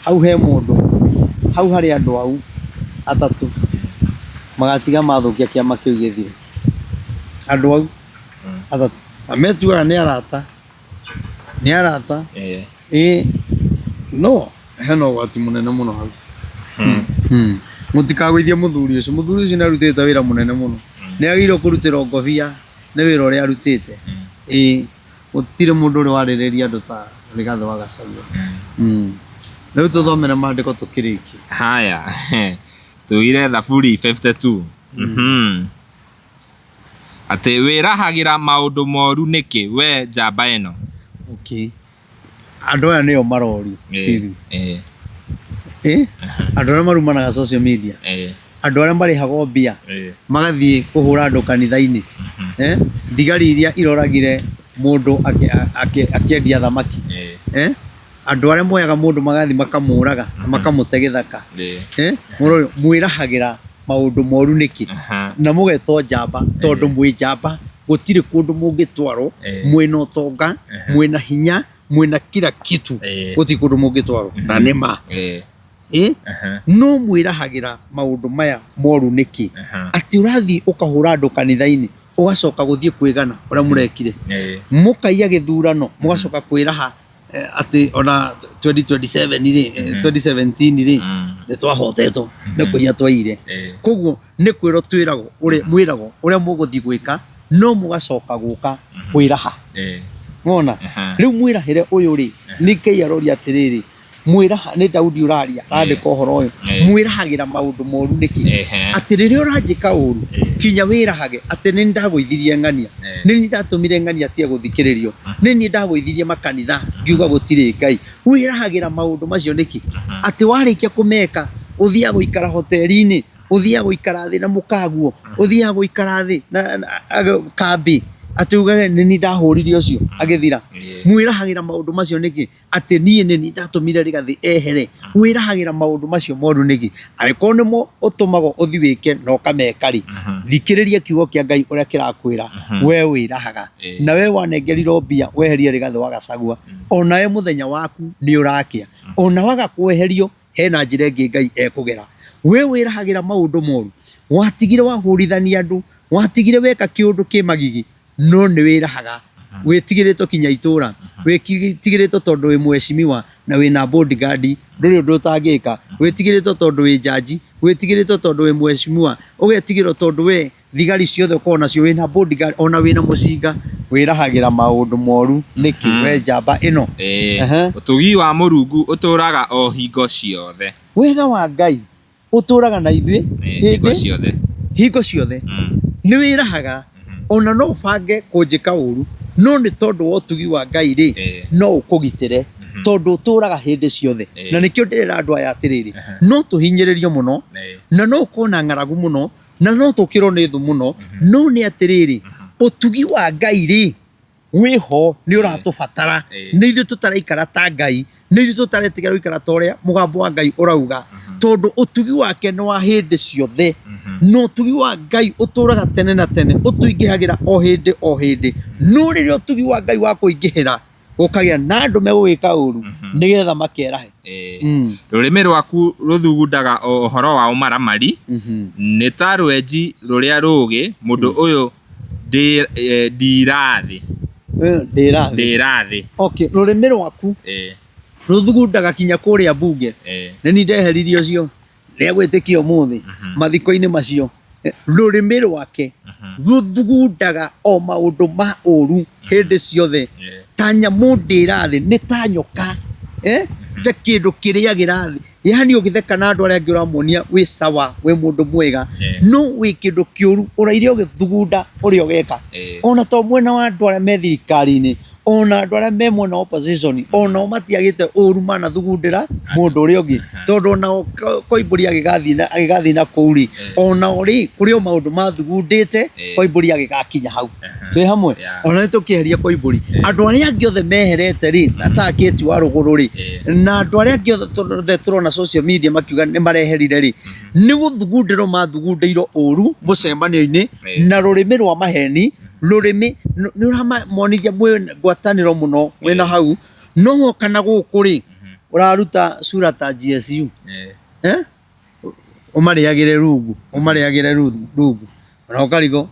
hau he mũndũ, hau harĩ andũ au atatũ magatiga mathũkia kĩama kĩu gĩthire. Andũ au atatũ na metuaga nĩ arata nĩ arata ĩĩ no hena ũgwati mũnene mũno hau. Mũtikagũithie mũthuri ũcio, mũthuri ũcio nĩ arutĩte wĩra mũnene mũno, nĩ agĩrĩirwo kũrutĩrwo ngobia nĩ wĩra ũrĩa arutĩte. Ĩĩ gũtirĩ mũndũ ũrĩ warĩrĩria andũ ta Rigathĩ wa Gachagua. Rĩu tũthomere maandĩko tũkĩrĩkie. Haya, tugire Thaburi 52. Atĩ wĩrahagĩra maũndũ moru nĩkĩ, wee njamba ĩno? Okay. Andũ aya nĩo marorio ti ithuĩ. Ĩ? Andũ arĩa marumanaga social media. Andũ arĩa marĩhagwo mbia magathiĩ kũhũra andũ kanitha-inĩ. Eh? Thigari iria iroragire mũndũ akĩendia thamaki. Eh? Andũ arĩa moyaga mũndũ magathiĩ makamũraga na makamũte gĩthaka. Eh? Mwĩrahagĩra maũndũ moru nĩkĩ? Na mũgetwo njamba tondũ mwĩ njamba gũtirĩ kũndũ mũngĩtwarwo mwĩna ũtonga mwĩna hinya mwĩna kila kitu gũtirĩ kũndũ mũngĩtwarwo na nĩ ma. Ĩ? No mwĩrahagĩra maũndũ maya moru nĩkĩ? Atĩ ũrathiĩ ũkahũra andũ kanitha-inĩ ũgacoka gũthiĩ kwĩgana ũrĩa mũrekire. Mũkaiya gĩthurano mũgacoka kwĩraha atĩ ona 2027 rĩ, 2017 rĩ, nĩ twahotetwo nĩ kũiya twaiyire. Koguo nĩ kwĩrwo twĩragwo ũrĩa mwĩragwo ũrĩa mũgũthiĩ gwĩka no mũgacoka gũka kwĩraha. Wona? Rĩu mwĩrahĩre ũyũ rĩ, nĩ Ngai aroria atĩrĩrĩ, mwĩraha nĩ Daudi ũraria arandĩka ũhoro ũyũ mwĩrahagĩra maũndũ moru nĩkĩ? Atĩ rĩrĩa ũranjĩka ũru kinya wĩrahage atĩ nĩ ndagũithirie ng'ania, nĩ niĩ ndatũmire ng'ania atige gũthikĩrĩrio, nĩ niĩ ndagũithirie makanitha ngiuga gũtirĩ Ngai. Wĩrahagĩra maũndũ macio nĩkĩ? Atĩ warĩkia kũmeka ũthiaga gũikara hoteri-inĩ, ũthiaga gũikara thĩ na mũkaguo, ũthiaga gũikara thĩ na kambĩ atĩ ugage nĩ niĩ ndahũrire ũcio agĩthira. Mwĩrahagĩra maũndũ macio nĩkĩ? Atĩ niĩ nĩ niĩ ndatũmire Rigathĩ ehere. Wĩrahagĩra maũndũ macio moru nĩkĩ? Angĩkorwo nĩmo ũtũmagwo ũthiĩ wĩke na ũkameka-rĩ, thikĩrĩria kiugo kĩa Ngai ũrĩa kĩrakwĩra, we wĩrahaga. Na we wanengerirwo mbia weherie Rigathĩ wa Gachagua, o nawe mũthenya waku nĩ ũrakĩa. O na waga kweherio, hena njĩra ĩngĩ Ngai ekũgera. We wĩrahagĩra maũndũ moru, watigire wahũrithania andũ, watigire weka kĩũndũ kĩ magigi, no nĩ wĩrahaga wĩtigĩrĩtwo kinya itũra wĩtigĩrĩtwo tondũ wĩ mheshimiwa na wĩna bodyguard ndũrĩ ũndũ ũtangĩka wĩtigĩrĩtwo tondũ wĩ jaji wĩtigĩrĩtwo tondũ wĩ mheshimiwa ũgetigĩrwo tondũ we thigari ciothe ũkoragwo nacio wĩna bodyguard ona wĩna mũcinga wĩrahagĩra maũndũ moru nĩkĩ we njamba ĩno? Ĩĩ, ũtugi wa Mũrungu ũtũũraga o hingo ciothe. Wega wa Ngai ũtũraga na ithuĩ hingo ciothe hingo ciothe nĩ wĩrahaga ona no ũbange kũnjĩka ũru no nĩ tondũ wa ũtugi wa Ngai rĩ no ũkũgitĩre tondũ ũtũraga hĩndĩ ciothe na nĩkĩo ndĩrera andũ aya atĩrĩrĩ no tũhinyĩrĩrio mũno na no ũkorwo na ng'aragu mũno na no tũkĩrwo nĩ thũ mũno no nĩ atĩrĩrĩ. Ũtugi wa Ngai rĩ wĩho, nĩ ũratũbatara. Nĩ ithuĩ tũtaraikara ta Ngai, nĩ ithuĩ tũtaretigĩra gũikara ta ũrĩa mũgambo wa Ngai ũrauga, tondũ ũtugi wake nĩ wa hĩndĩ ciothe, na ũtugi wa Ngai ũtũraga tene na tene, ũtũingĩhagĩra o hĩndĩ o hĩndĩ. No rĩrĩa ũtugi wa Ngai wa kũingĩhĩra, gũkagĩa na andũ megũgĩka ũru nĩgetha makerahe. Rũrĩmĩ rwaku rũthugundaga o ũhoro wa ũmaramari, nĩ ta rwenji rũrĩa rũũgĩ, mũndũ ũyũ ndirathĩ. Ndĩrathĩ. Ndĩrathĩ. Okay, rũrĩmĩ rwaku rũthugundaga kinya kũrĩa mbunge. Nĩ niĩ ndeheririe ũcio nĩegwĩtĩkia ũmũthĩ mathiko-inĩ macio. Rũrĩmĩ rwake rũthugundaga o maũndũ ma ũru hĩndĩ ciothe, ta nyamũ ndĩrathĩ, nĩ ta nyoka, ta kĩndũ kĩrĩagĩra thĩ. Yani ũgĩtheka na andũ arĩa angĩ ũramonia wĩ sawa, wĩ mũndũ mwega, no wĩ kĩndũ kĩũru ũraire ũgĩthugunda ũrĩa ũgeka. Ona to mwena wa andũ arĩa me thirikari-inĩ, ona andũ arĩa me mwena wa opposition, onao matiagĩte ũru manathugundĩra mũndũ ũrĩa ũngĩ, tondũ onao Koimbũri agĩgathiĩ na kũu rĩ, onao rĩ kũrĩ o maũndũ mathugundĩte Koimbũri agĩgakinya hau. Twĩ hamwe? Ona nĩ tũkĩeheria Koimbũri, andũ arĩa angĩ othe meherete rĩ, ta Kate wa Rũgũrũ rĩ, na andũ arĩa angĩ othe tũrona social media makiuga nĩ mareherire rĩ, nĩ gũthugundĩrwo mathugundĩirwo ũru mũcemanio-inĩ na rũrĩmĩ rwa maheni. Rũrĩmĩ nĩ ũramonithia mwĩ ngwatanĩro mũno mwĩna hau, no woka na gũkũ rĩ, ũraruta sura ta GSU. Ũmarĩagĩre rungu, ũmarĩagĩre rungu, ona ũkarigwo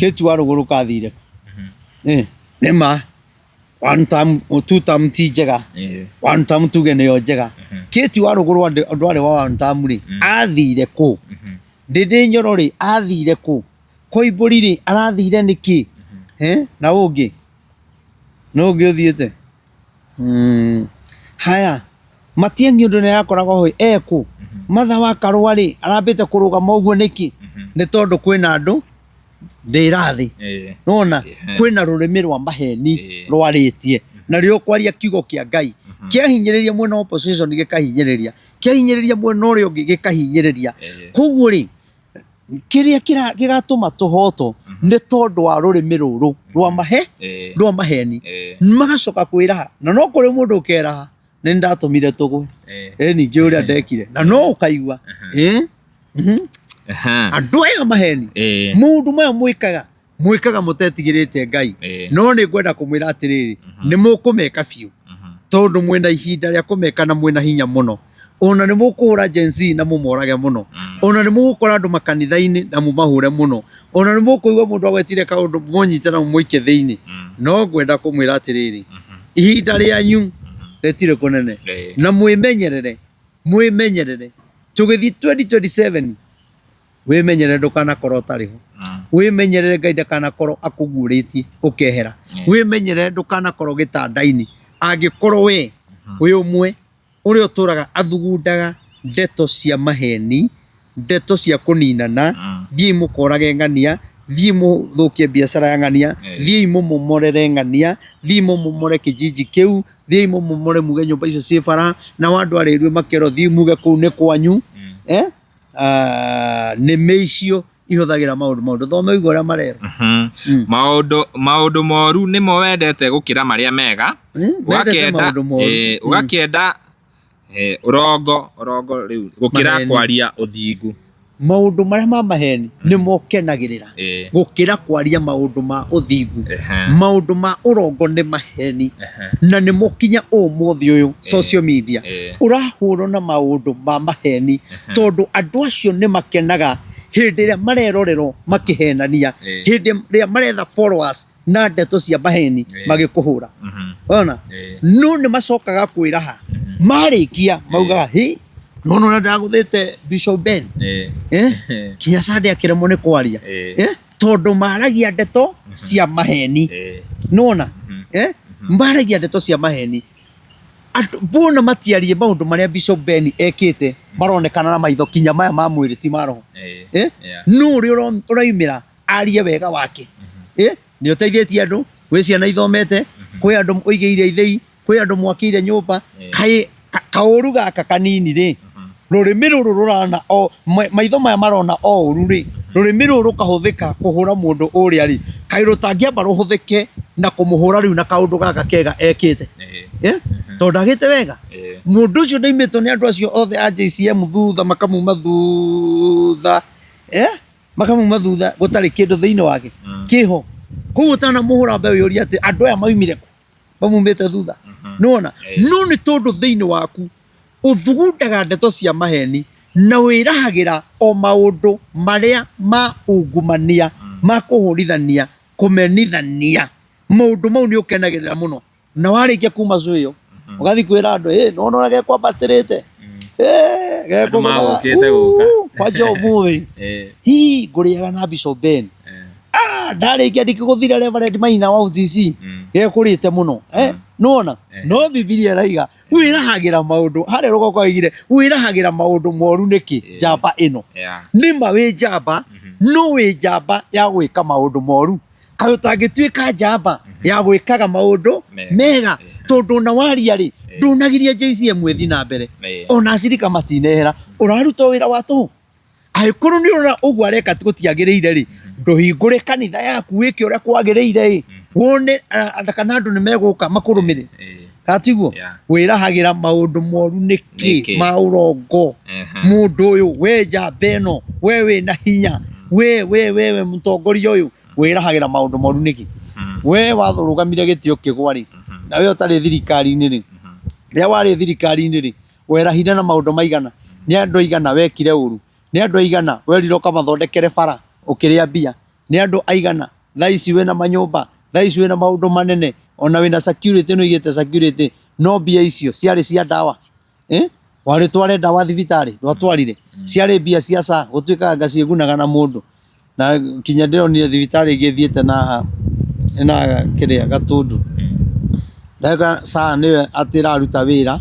Kate wa Rũgũrũ kathire kũ? Nĩ ma one term, two term ti njega, one term tuge nĩyo njega. Kate wa Rũgũrũ ndwarĩ wa one term rĩ, athire kũ? Ndĩndĩ Nyoro rĩ, athire kũ? Koimbũri rĩ, arathire nĩkĩ? Na ũngĩ? Nũ ũngĩ ũthiĩte? Haya, Matiang'i ũndũ nĩ arakoragwo ho ekũ? Martha wa Karũa rĩ, arambĩte kũrũgama ũguo nĩkĩ? Nĩ tondũ kwĩna andũ ndĩra thĩ. Nĩwona? Kwĩna rũrĩmĩ rwa maheni rwarĩtie, na rĩrĩa ũkwaria kiugo kĩa Ngai, kĩahinyĩrĩria mwena wa opposition gĩkahinyĩrĩria, kĩahinyĩrĩria mwena ũrĩa ũngĩ gĩkahinyĩrĩria. Koguo rĩ, kĩrĩa gĩgatũma tũhotwo nĩ tondũ wa rũrĩmĩ rũrũ rwa mahe rwa maheni. Magacoka kwĩraha, na no kũrĩ mũndũ ũkeraha, nĩ ndatũmire tũgwe, ĩ ningĩ ũrĩa ndekire, na no ũkaigua. Andũ aya maheni, maũndũ maya mwĩkaga, mwĩkaga mũtetigĩrĩte Ngai. No nĩ ngwenda kũmwĩra atĩrĩrĩ, nĩ mũkũmeka biũ, tondũ mwĩna ihinda rĩa kũmeka na mwĩna hinya mũno. Ona nĩ mũkũhũra Gen Z na mũmorage mũno, ona nĩ mũgũkora andũ makanitha-inĩ na mũmahũre mũno, ona nĩ mũkũigua mũndũ agwetire kaũndũ mũnyite na mũmũikie thĩinĩ. No ngwenda kũmwĩra atĩrĩrĩ, ihinda rĩanyu rĩtirĩ kũnene, na mwĩmenyerere, mwĩmenyerere tũgĩthiĩ 2027. Wĩmenyerere ndũkanakorwo ũtarĩ ho, wĩmenyerere Ngai ndakanakorwo akũguũrĩtie ũkehera, wĩmenyerere ndũkanakorwo gĩtanda-inĩ angĩkorwo we wĩ ũmwe ũrĩa ũtũraga athugundaga ndeto cia maheni, ndeto cia kũninana. Thiĩi mũkorage ng'ania, thiĩi mũthũkie biacara ya ng'ania, thiĩi mũmomorere ng'ania, thiĩi mũmomore kijiji kĩu, thiĩi mũmomore muge nyũmba icio ciĩ bara, nao andũ a Rĩrue makerwo thiĩi muge kũu nĩ kwanyu. Nĩmĩ icio ihũthagĩra maũndũ maũndũ thome ũigue ũrĩa marerwo. Maũndũ maũndũ moru nĩmo wendete gũkĩra marĩa mega. Mendete maũndũ moru. Ũgakĩenda ũrongo ũrongo rĩu gũkĩra Maheni. Kwaria ũthingu. Maũndũ marĩa ma maheni nĩmo ũkenagĩrĩra gũkĩra kwaria maũndũ ma ũthingu. Maũndũ ma ũrongo nĩ maheni, na nĩmo kinya ũmũthĩ ũyũ social media ũrahũrwo na maũndũ ma maheni, tondũ andũ acio nĩ makenaga hĩndĩ ĩrĩa marerorerwo makĩhenania, hĩndĩ ĩrĩa maretha followers na ndeto cia maheni magĩkũhũra. Ona no nĩ macokaga kwĩraha marĩkia maugaga, hi nona ũrĩa ndagũthĩte Bishop Ben, kinya Sunday akĩremwo nĩ kwaria, tondũ maragia ndeto cia maheni. Nona maragia ndeto cia maheni. Andũ mbona matiarie maũndũ marĩa Bishop Ben ekĩte maronekana na maitho kinya maya ma mwĩrĩ ti ma roho. No ũrĩa ũraumĩra arie wega wake, nĩ ũteithĩtie andũ, gwĩ ciana ithomete, kwĩ andũ ũigĩire ithĩi, kwĩ andũ mwakĩire nyũmba. Kaĩ kaũru gaka kanini rĩ, rũrĩmĩ rũrũ rũrana o maitho maya marona o ũru rĩ, rũrĩmĩ rũrũ rũkahũthĩka kũhũra mũndũ ũrĩa rĩ. Kaĩ rũtangĩamba rũhũthĩke na kũmũhũra rĩu na kaũndũ gaka kega ekĩte? Eh? Tondũ ndagĩte wega. Mũndũ ũcio ndaimĩtwo nĩ andũ acio othe a JCM thutha, makamuma thutha, eh? Makamuma thutha gũtarĩ kĩndũ thĩinĩ wake kĩho. Koguo ũtanamũhũra mbe wĩyũrie atĩ andũ aya maumire kũ, mamumĩte thutha. Nĩwona? No nĩ tondũ thĩinĩ waku ũthugundaga ndeto cia maheni na wĩrahagĩra o maũndũ marĩa ma ungumania, ma kũhũrithania, kũmenithania, maũndũ mau nĩ ũkenagĩrĩra mũno. Na warĩkia kuma zoo ĩyo ũgathiĩ kwĩra andũ, ĩ nĩwona ũrĩa gekwambatĩrĩte? Ĩ, Andũ magũkĩte gũka. Uu, kwanja ũmũthĩ hi ngũrĩaga na Bishop Ben. Ah, ndarĩkia ndikĩgũthira Reverend Maina wa UTC gekũrĩte mũno. Eh, nĩwona? No Bibilia ĩraiga wĩrahagĩra maũndũ harĩa rũgongo oigire wĩrahagĩra maũndũ moru nĩkĩ njamba ĩno? Nĩma wĩ njamba, no wĩ njamba ya gwĩka maũndũ moru. Kaĩ ũtangĩtuĩka njamba ya gwĩkaga maũndũ Mega. mega? Tondũ ona waria rĩ, ndũnagiria JCM ĩthiĩ na mbere, ona acirika matinehera, ũraruta wĩra wa tũhũ. Angĩkorwo nĩ ũrona ũguo areka gũtiagĩrĩire rĩ, ndũhingũre kanitha yaku wĩke ũrĩa kwagĩrĩire ĩ, wone kana andũ nĩ megũka makũrũmĩrĩre. Gatiguo? Wĩrahagĩra maũndũ moru nĩkĩ? Nĩkĩ? Ma ũrongo. Mũndũ ũyũ, we njamba ĩno, we wĩna hinya, we we we we mũtongoria ũyũ, wĩrahagĩra maũndũ moru nĩkĩ? We warũgamire gĩtĩ ũkĩgwa rĩ, na we ũtarĩ thirikari-inĩ rĩ, rĩrĩa warĩ thirikari-inĩ rĩ, werahire na maũndũ maigana? Nĩ andũ aigana wekire ũru? Nĩ andũ aigana werirwo ũkamathondekere bara ũkĩrĩa mbia? Nĩ andũ aigana thaa ici wĩna manyũmba, thaa ici wĩna maũndũ manene, ona wĩna security nĩ ũigĩte security, no mbia icio ciarĩ cia ndawa? Eh? Warĩ ũtware ndawa thibitarĩ? Ndwatwarire. Ciarĩ mbia cia SHA, gũtuĩkaga anga ciĩgunaga na mũndũ. Na kinya ndĩronire thibitarĩ ĩngĩ ĩthiĩte na na kĩrĩa Gatundu. Ndagĩka SHA nĩyo atĩ ĩraruta wĩra,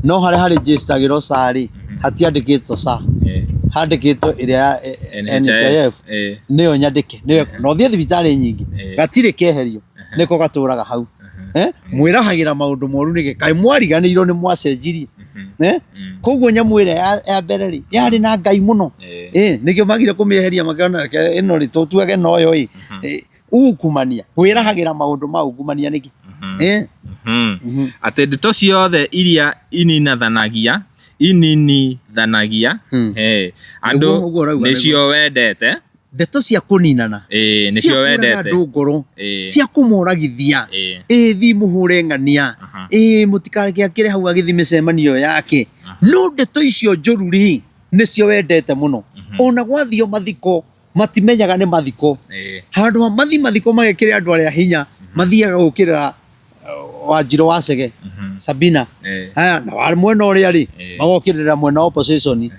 no harĩa harĩnjĩstagĩrwo SHA rĩ, hatiandĩkĩtwo SHA. Handĩkĩtwo ĩrĩa ya NHIF nĩyo nyandĩke, nĩyo na ũthiĩ thibitarĩ nyingĩ, gatirĩ keherio, nĩko gatũraga hau. Eh? Mwĩrahagĩra maũndũ moru nĩkĩ? Kaĩ mwariganĩirwo nĩ mwacenjirie? Eh? Koguo nyamũ ĩrĩa ya mbere rĩ, yarĩ na Ngai mũno. Eh, nĩkĩo magire kũmĩeheria makĩona reke ĩno rĩ tũtuage noyo ĩ. Eh, ungumania, wĩrahagĩra maũndũ ma ungumania nĩkĩ? Eh? Atĩ ndeto ciothe iria ininathanagia ininithanagia andũ Nĩguo ũguo ũrauga, nĩcio wendete. Ndeto cia kũninana, nĩcio cia kũraga wendete andũ ngoro, cia kũmoragithia, ĩ thi mũhũre ng'ania, ĩ mũtikareke hau agĩthiĩ mĩcemanio yake. No ndeto icio njũru rĩ, nĩcio wendete mũno. Ona gwathio mathiko, matimenyaga nĩ mathiko. Handũ ha mathi mathiko magekĩre andũ arĩa hinya, mathiaga gũkĩrĩra Wanjirũ wa Chege, Sabina. Haya, na wa mwena ũrĩa rĩ, magokĩrĩra mwena wa opposition.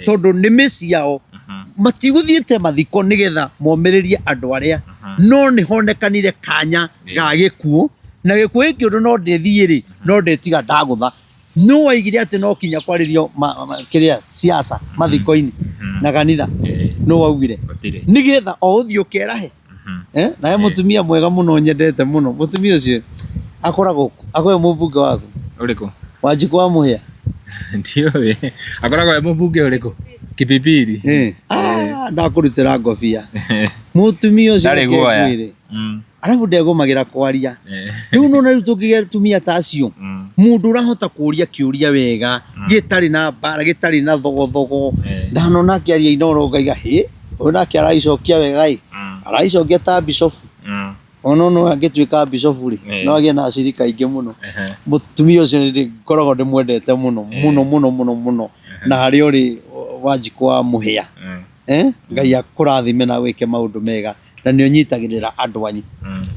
Tondũ nĩ mĩciĩ yao, matigũthiĩte mathiko nĩgetha momĩrĩrie andũ arĩa, no nĩ honekanire kanya ga gĩkuũ, na gĩkuũ gĩkĩ ũndũ no ndĩthiĩ rĩ, no ndĩtiga ndagũtha. Nũ waigire atĩ no kinya kwarĩrio kĩrĩa siasa mathiko-inĩ na kanitha? Nũ waugire? Nĩgetha o ũthiĩ ũkerahe. Eh, na he mũtumia mwega mũno nyendete mũno. Mũtumia ũcio akoragwo akoragwo mũmbunge waku. Ũrĩkũ? Wanjikũ wa Mũhĩa. Ndiũĩ. Akoragwo e mũmbunge ũrĩkũ? Kipipiri. Eh. Ah, ndakũrutĩra ngobia. Mũtumia ũcio Ndarĩ reke guoya. ngwĩre. Arabu ndegũmagĩra kwaria. Rĩu nona rĩu tũngĩgĩa atumia ta acio, mũndũ ũrahota kũria kĩũria wega, gĩtarĩ na mbara, gĩtarĩ na thogothogo. Ndanona akĩaria Inooro ngaiga hĩ, ũyũ nake araicokia wega ĩ, araicokia ta bishofu. Ona no angĩtuĩka bishofu rĩ, no agĩe na acirika aingĩ mũno. Mũtumia ũcio nĩ ngoragwo ndĩmwendete mũno mũno mũno mũno mũno. Na harĩa ũrĩ Wanjikũ wa Mũhĩa, eh, Ngai akũrathime na wĩke maũndũ mega na nĩ ũnyitagĩrĩra andũ anyu.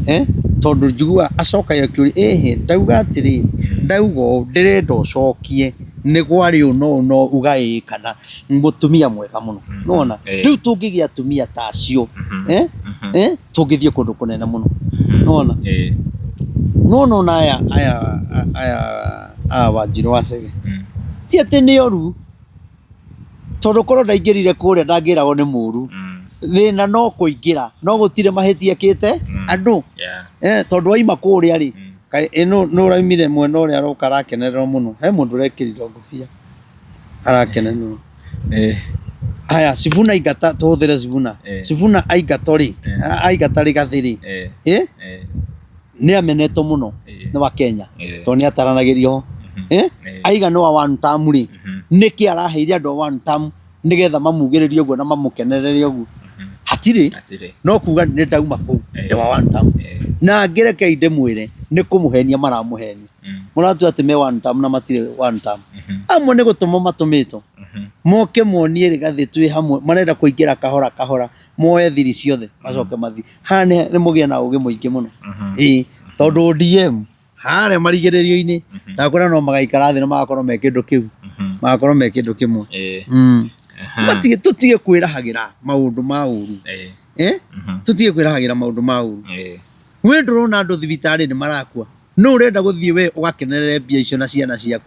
Eh, tondũ njiguaga acokagia kĩũria, ĩhĩ ndauga atĩrĩrĩ, ndauga ũũ ndĩrenda ũcokie nĩ kwarĩ ũũ na ũũ na ũũ, uga ĩĩ kana mũtumia mwega mũno. Nĩwona? Rĩu tũngĩgĩa atumia ta acio, eh, eh, tũngĩthiĩ kũndũ kũnene mũno. Nĩwona? Nĩwona ona aya aya aya aya Wanjirũ wa Chege, ti atĩ nĩ oru, tondũ korwo ndaingĩrire kũrĩa ndangĩragwo nĩ mũru. Thĩna no kũingĩra, no gũtirĩ mahĩtia ekĩte andũ. Eh, tondũ waima kũrĩa rĩ, kaĩ ĩ nũ nũ ũraumire mwena ũrĩa aroka arakenererwo mũno? He mũndũ ũrekĩrirwo ngũbia arakenererwo. Haya, Sifuna aingata, tũhũthĩre Sifuna. Sifuna aingatwo rĩ, aingata Rigathĩ rĩ, ĩ nĩ amenetwo mũno nĩ wa Kenya tondũ nĩ ataranagĩrio ho. Aiga nĩ wa one term rĩ, nĩkĩ araheire andũ a one term nĩgetha mamugĩrĩrie ũguo na mamũkenerere ũguo? Hatirĩ. Hatirĩ. No kuga nĩ ndauma kũu, ndĩ wa one term. Na ngĩrekei ndĩmwĩre nĩ kũmũhenia maramũhenia. Mũratua atĩ me one term na matirĩ one term. Amwe nĩ gũtũmwo matũmĩtwo moke monie Rigathĩ twĩ hamwe, marenda kũingĩra kahora kahora, moe thiri ciothe macoke mathiĩ. Haha nĩ mũgĩe na ũgĩ mũingĩ mũno. Ĩĩ, tondũ ODM harĩa marigĩrĩrio-inĩ ndakwĩra no magaikara thĩ na magakorwo me kĩndũ kĩu, magakorwo me kĩndũ kĩmwe. Matige, tũtige kwĩrahagĩra maũndũ ma ũru. Tũtige kwĩrahagĩra maũndũ ma ũru. We ndũrona andũ thibitarĩ nĩ marakua? No ũrenda gũthiĩ we ũgakenerere mbia icio na ciana ciaku.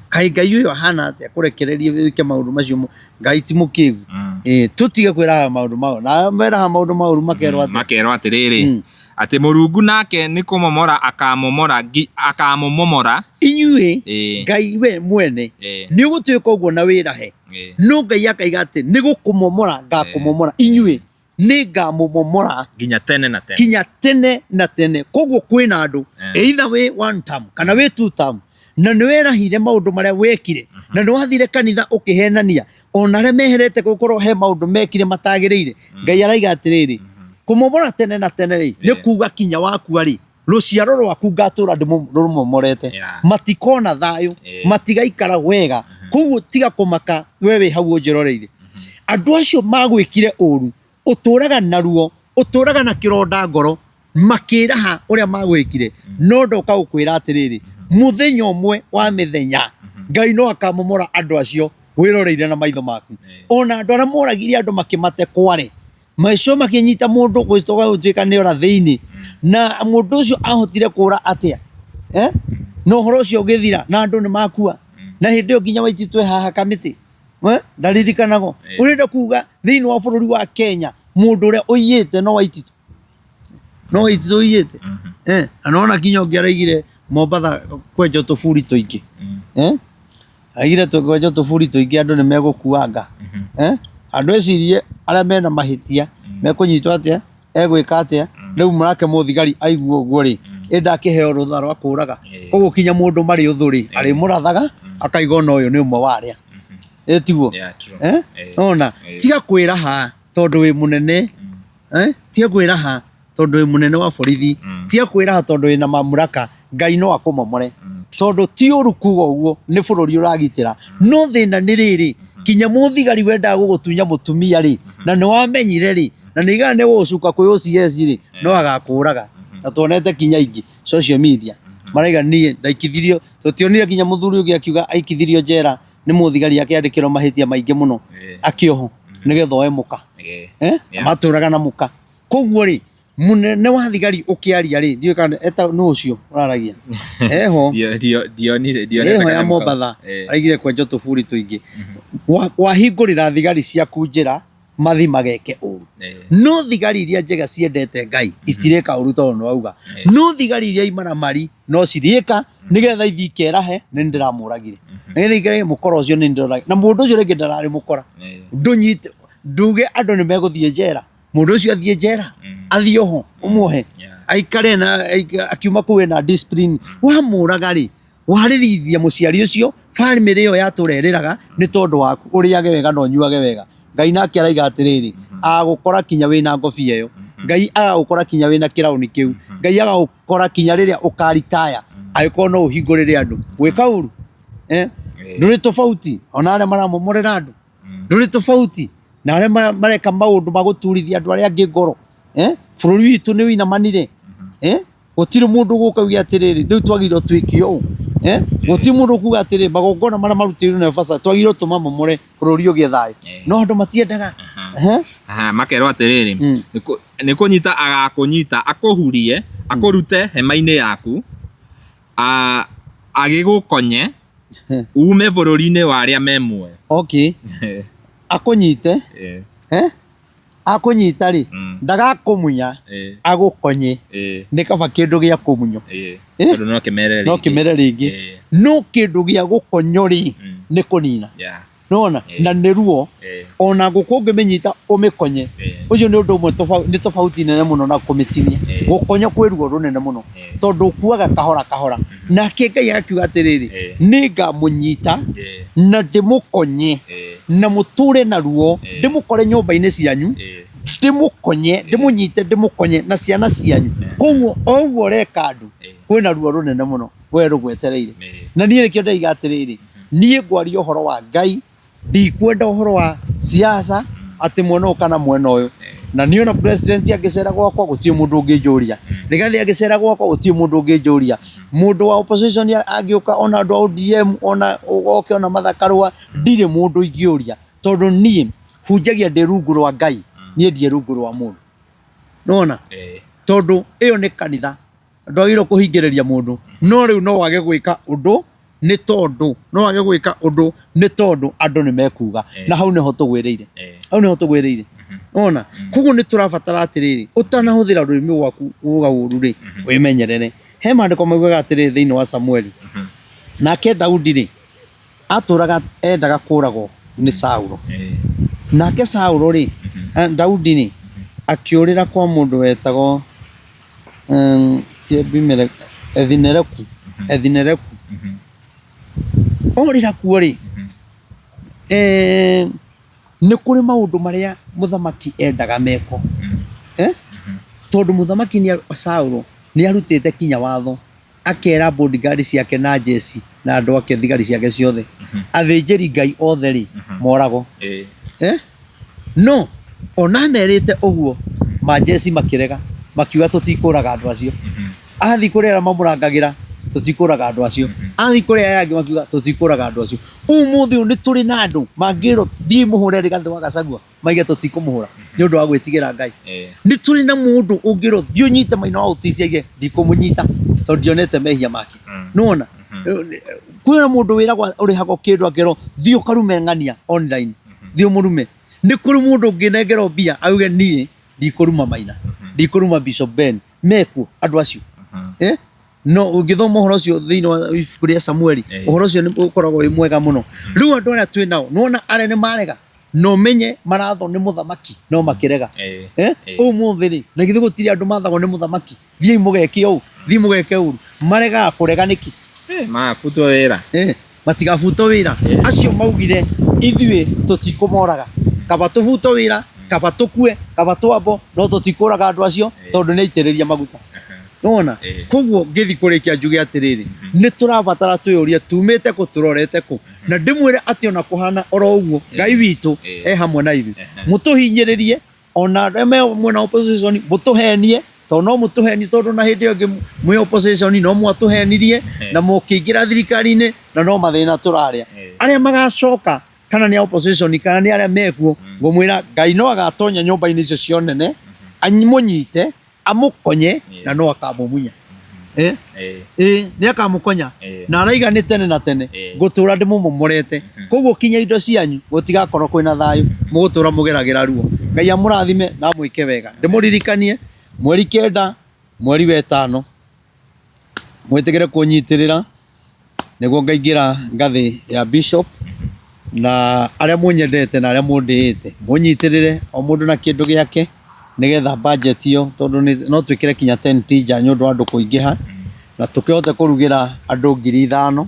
Kaĩ Ngai ũyũ ahana atĩa kũrekereria wĩke maũndũ macio? Ngai ti mũkĩgu. Ĩĩ, tũtige kwĩraha maũndũ mau. Na meraha maũndũ maũru makerwo atĩa? Makerwo atĩrĩrĩ, atĩ Mũrungu nake nĩ kũmomora akamomora, akamũmomora. Inyuĩ, Ngai we mwene nĩ ũgũtuĩka ũguo na wĩrahe. No Ngai akaiga atĩ nĩ gũkũmomora ngakũmomora. Inyuĩ nĩ ngamũmomora nginya tene na tene. Kinya tene na tene. Koguo kwĩna andũ, either wĩ one term kana wĩ two term, na nĩ werahire maũndũ marĩa wekire, na nĩ wathire kanitha ũkĩhenania ona arĩa meherete gũkorwo he maũndũ mekire matagĩrĩire. Ngai araiga atĩrĩrĩ, kũmomora tene na tene rĩ, nĩ kuga kinya wakua rĩ, rũciaro rwaku ngatũra ndĩrũmomorete. Matikona thayũ, matigaikara wega. Koguo tiga kũmaka we wĩ hau ũnjĩroreire. Andũ acio magwĩkire ũru, ũtũraga na ruo, ũtũraga na kĩronda ngoro, makĩraha ũrĩa magwĩkire. No ndoka gũkwĩra atĩrĩrĩ, mũthenya ũmwe wa mĩthenya Ngai no akamomora andũ acio wĩroreire na maitho maku. Ona andũ arĩa moragire andũ makĩmate kware, maico makĩnyita mũndũ gũcoka gũtuĩka nĩ ora thĩinĩ, na mũndũ ũcio ahotire kũra atĩa? Na ũhoro ũcio ũgĩthira na andũ nĩ makua. Na hĩndĩ ĩyo nginya Waititu e haha kamĩtĩ, ndaririkanagwo. Ũrenda kuga thĩinĩ wa bũrũri wa Kenya mũndũ ũrĩa ũiyĩte no Waititu? No Waititu ũiyĩte? Na nĩwona nginya ũngĩ araigire Mombatha kwenjwo tũburi tũingĩ. Aigire tũkwenjwo tũburi tũingĩ andũ nĩ megũkuanga. Andũ ecirie arĩa mena mahĩtia mekũnyitwo atĩa, egwĩka atĩa, rĩu nake mũthigari aigua ũguo rĩ, ĩ ndakĩheo rũtha rwa kũraga. Koguo kinya mũndũ marĩ ũthũ rĩ, arĩmũrathaga akaiga ona ũyũ nĩ ũmwe wa arĩa. Ĩ tiguo? Nĩwona? Tiga kwĩraha tondũ wĩ mũnene. Tiga kwĩraha tondũ wĩ mũnene wa borithi, tiga kwĩraha tondũ wĩna mamlaka, Ngai no akũmomore. Tondũ ti ũru kuga ũguo, nĩ bũrũri ũragitĩra. No thĩna nĩ rĩrĩ, kinya mũthigari wendaga gũgũtunya mũtumia rĩ, na nĩ wamenyire rĩ, na nĩ aigaga nĩ gũgũcuka kwĩ OCS rĩ, no agakũraga. Na tuonete kinya ingĩ social media, maraiga niĩ ndaikithirio, tũtionire kinya mũthuri ũngĩ akiuga aikithirio njera nĩ mũthigari akĩandĩkĩrwo mahĩtia maingĩ mũno, akĩohwo nĩgetha oe mũka. Matũraga na mũka. Koguo rĩ, mũnene wa thigari ũkĩaria rĩ, ndiũĩ kana eta nũ ũcio ũraragia. Eho. Ndionire, ndionete Eho ya kanyamũ kau. Mombatha, araigire kwenjwo tũburi tũingĩ. Wahingũrĩra thigari ciaku njĩra, mathi mageke ũru. No thigari iria njega ciendete Ngai, itirĩka ũru tondũ nĩ wauga. No thigari iria imaramari, no cirĩka, nĩgetha ithiĩ ikerahe, nĩ ndĩramũragire. Nĩgetha ikerahe mũkora ũcio nĩ ndĩroragire. Na mũndũ ũcio rĩngĩ ndararĩ mũkora. Ndũnyite, nduge andũ nĩ megũthiĩ njera. Mũndũ ũcio athiĩ njera, athiĩ oho, ũmuohe. Aikare na, akiuma kũu ena discipline. Wamũraga rĩ, warĩrithia mũciari ũcio, family ĩyo yatũra ĩrĩraga nĩ tondũ waku, ũrĩage wega na ũnyuage wega. Ngai nake araiga atĩrĩrĩ, agũkora kinya wĩna ngobia ĩyo. Ngai agagũkora kinya wĩna kĩraũni kĩu. Ngai agagũkora kinya rĩrĩa ũkaritaya, angĩkorwo no ũhingũrĩre andũ. Gwĩka ũru, ndũrĩ tofauti ona arĩa maramomorera andũ. Ndũrĩ tofauti na arĩa mareka maũndũ ma gũturithia andũ arĩa angĩ ngoro. Bũrũri witũ nĩ ũinamanire. Gũtirĩ mũndũ ũgũka uge atĩrĩrĩ, rĩu twagĩrĩirwo twĩke ũũ. Gũtirĩ mũndũ ũkuga atĩrĩrĩ, magongona marĩa marutĩirwo Naivasha twagĩrĩirwo tũmamomore bũrũri ũgĩe thayũ. No andũ matiendaga. Aha, makerwo atĩrĩrĩ, nĩ kũnyita agakũnyita akũhurie, akũrute hema-inĩ yaku, agĩgũkonye ume bũrũri-inĩ wa arĩa me muoyo. Okay. Akũnyite. Akũnyita rĩ, ndagakũmunya, agũkonye. Nĩ kaba kĩndũ gĩa kũmunywo. Tondũ no kĩmere rĩngĩ. No kĩmere rĩngĩ. No kĩndũ gĩa gũkonyo rĩ, nĩ kũnina. Nĩwona? Na nĩ ruo. Ona ngũkũ ũngĩmĩnyita ũmĩkonye, ũcio nĩ ũndũ ũmwe nĩ tofauti nene mũno na kũmĩtinia. Gũkonya kwĩ ruo rũnene mũno tondũ ũkuaga kahora kahora. Nake Ngai akiuga atĩrĩrĩ, nĩ ngamũnyita na ndĩmũkonye na mũtũre na ruo, ndĩmũkore nyũmba-inĩ cianyu, ndĩmũkonye, ndĩmũnyite ndĩmũkonye na ciana cianyu. Koguo o ũguo ũreka andũ, kwĩna ruo rũnene mũno we rũgwetereire. Na niĩ nĩkĩo ndaiga atĩrĩrĩ, niĩ ngwaria ũhoro wa Ngai, ndikwenda ũhoro wa siasa atĩ mwena ũyũ kana mwena ũyũ. Na niĩ ona president angĩcera gwakwa gũtirĩ mũndũ ũngĩnjũria, Rigathi angĩcera gwakwa gũtirĩ mũndũ ũngĩnjũria, mũndũ wa opposition angĩũka ona andũ a ODM ona oke ona Martha Karua, ndirĩ mũndũ ingĩũria, tondũ niĩ hunjagia ndĩ rungu rwa Ngai, niĩ ndirĩ rungu rwa mũndũ. Nĩwona? Tondũ ĩyo nĩ kanitha. Ndwagĩrĩirwo kũhingĩrĩria mũndũ, no rĩu no wage gwĩka ũndũ nĩ tondũ no wage gwĩka ũndũ nĩ tondũ andũ nĩ mekuga, na hau nĩho tũgwĩrĩire, hau nĩho tũgwĩrĩire. Wona? Koguo nĩ tũrabatara atĩrĩrĩ, ũtanahũthĩra rũrĩmĩ rwaku kuga ũru rĩ, wĩmenyerere. He maandĩko maugaga atĩrĩrĩ thĩinĩ wa Samueli, nake Daudi rĩ, atũraga endaga kũragwo nĩ Saulo. Nake Saulo rĩ, Daudi rĩ, akĩũrĩra kwa mũndũ wetagwo ti Abimeleki, Ethinereku, Ethinereku. Orĩra kuo rĩ, nĩ kũrĩ maũndũ marĩa mũthamaki endaga mekwo. Tondũ mũthamaki Saũlũ nĩ arutĩte kinya watho akera bodyguard ciake na njeci na andũ ake thigari ciake ciothe athĩnjĩri Ngai othe rĩ moragwo. No ona amerite ũguo manjeci makĩrega makiuga tũtikũraga andũ acio. Athiĩ kũrĩ arĩa mamũrangagĩra tũtikũraga andũ acio. Athiĩ kũrĩ aya angĩ makiuga tũtikũraga andũ acio. Ũmũthĩ ũyũ nĩ tũrĩ na andũ mangĩrwo thiĩ mũhũre Rigathĩ wa Gachagua maige tũtikũmũhũra nĩ ũndũ wa gwĩtigĩra Ngai. Nĩ tũrĩ na mũndũ ũngĩrwo thiĩ ũnyite Maina wa Ũtisi aige ndikũmũnyita tondũ ndionete mehia make. Nĩwona? Kwĩna mũndũ wĩragwo ũrĩhagwo kĩndũ akerwo thiĩ ũkarume ng'ania online, thiĩ ũmũrume. Nĩ kũrĩ mũndũ ũngĩnengerwo mbia auge niĩ ndikũruma Maina, ndikũruma Bishop Ben. Mekuo andũ acio. Eh? No ũngĩthoma ũhoro ũcio thĩinĩ wa ibuku rĩa Samueli, ũhoro ũcio nĩ ũkoragwo wĩ mwega mũno. Rĩu andũ arĩa twĩ nao, nĩwona arĩa nĩ marega, na ũmenye marathwo nĩ mũthamaki no makĩrega. Eh? Ũmũthĩ rĩ, na githĩ gũtirĩ andũ mathagwo nĩ mũthamaki? Thiĩi mũgeke ũũ, thiĩi mũgeke ũru. Maregaga kũrega nĩkĩ? Mabutwo wĩra. Matigabutwo wĩra. Acio maugire ithuĩ tũtikũmoraga. Kaba tũbutwo wĩra, kaba tũkue, kaba twambwo, no tũtikũraga andũ acio tondũ nĩ aitĩrĩrie maguta. Nĩwona? Koguo ngĩthiĩ kũrĩkia njuge atĩrĩrĩ, nĩ tũrabatara twĩyũrie tumĩte kũ tũrorete kũ. Na ndĩmwĩre atĩ ona kũhana oro ũguo, Ngai witũ e hamwe na ithuĩ. Mũtũhinyĩrĩrie, ona arĩa me mwena wa opposition mũtũhenie tondũ no mũtũhenie tondũ na hĩndĩ ĩyo ĩngĩ mwĩ opposition no mwatũhenirie na mũkĩingĩra thirikari-inĩ na no mathĩna tũrarĩa. Arĩa magacoka kana nĩ a opposition kana nĩ arĩa mekuo, ngũmwĩra Ngai no agatonya nyũmba-inĩ icio cia ũnene amũnyite amũkonye na no akamũmunya. Ĩĩ nĩ akamũkonya na araiga nĩ tene na tene ngũtũra ndĩmũmomorete. Koguo kinya indo cianyu gũtigakorwo kwĩna thayũ, mũgũtũra mũgeragĩra ruo. Ngai amũrathime na amwĩke wega. Ndĩmũririkanie mweri 9 mweri wa ĩtano mwĩtĩkĩre kũnyitĩrĩra nĩguo ngaingĩra ngathĩ ya bishop na arĩa mũnyendete na arĩa mũndĩĩte mũnyitĩrĩre o mũndũ na kĩndũ gĩake nĩgetha budget ĩyo tondũ no twĩkĩre kinya tent nja nĩ ũndũ wa andũ kũingĩha na tũkĩhote kũrugĩra andũ 5,000.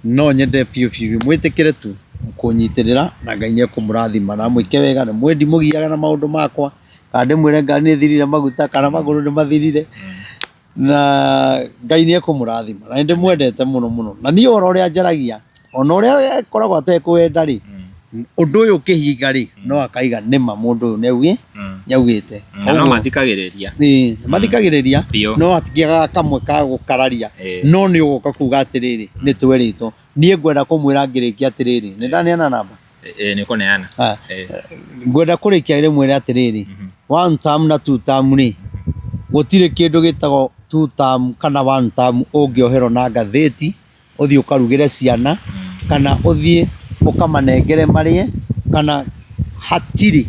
No nyende biũ biũ mwĩtĩkĩre tu kũnyitĩrĩra na Ngai nĩ ekũmũrathima na amwĩke wega. Na mwĩ ndimũgiaga na maũndũ makwa kana ndĩmwĩre ngari nĩ ĩthirire maguta kana magũrũ nĩ mathirire na Ngai nĩ ekũmũrathima. Na nĩ ndĩmwendete mũno mũno. Na niĩ ũhoro ũrĩa njaragia ona ũrĩa akoragwo atekwenda rĩ, ũndũ ũyũ ũkĩhinga rĩ, no akaiga nĩma mũndũ ũyũ nĩ augĩte. Na no mathikagĩrĩria. Ĩĩ, mathikagĩrĩria no hatikĩagaga kamwe ka gũkararia no nĩ ũgũka kuga atĩrĩrĩ nĩ twerĩtwo. Niĩ ngwenda kũmwĩra ngĩrĩkia atĩrĩrĩ, nĩ ndaneana namba? Ĩĩ nĩ ũkũneana. Ngwenda kũrĩkia ndĩmwĩre atĩrĩrĩ, one term na two term rĩ, gũtirĩ kĩndũ gĩtagwo two term kana one term ũngĩoherwo na ngathĩti ũthiĩ ũkarugĩre ciana kana ũthiĩ ũkamanengere marĩe kana hatirĩ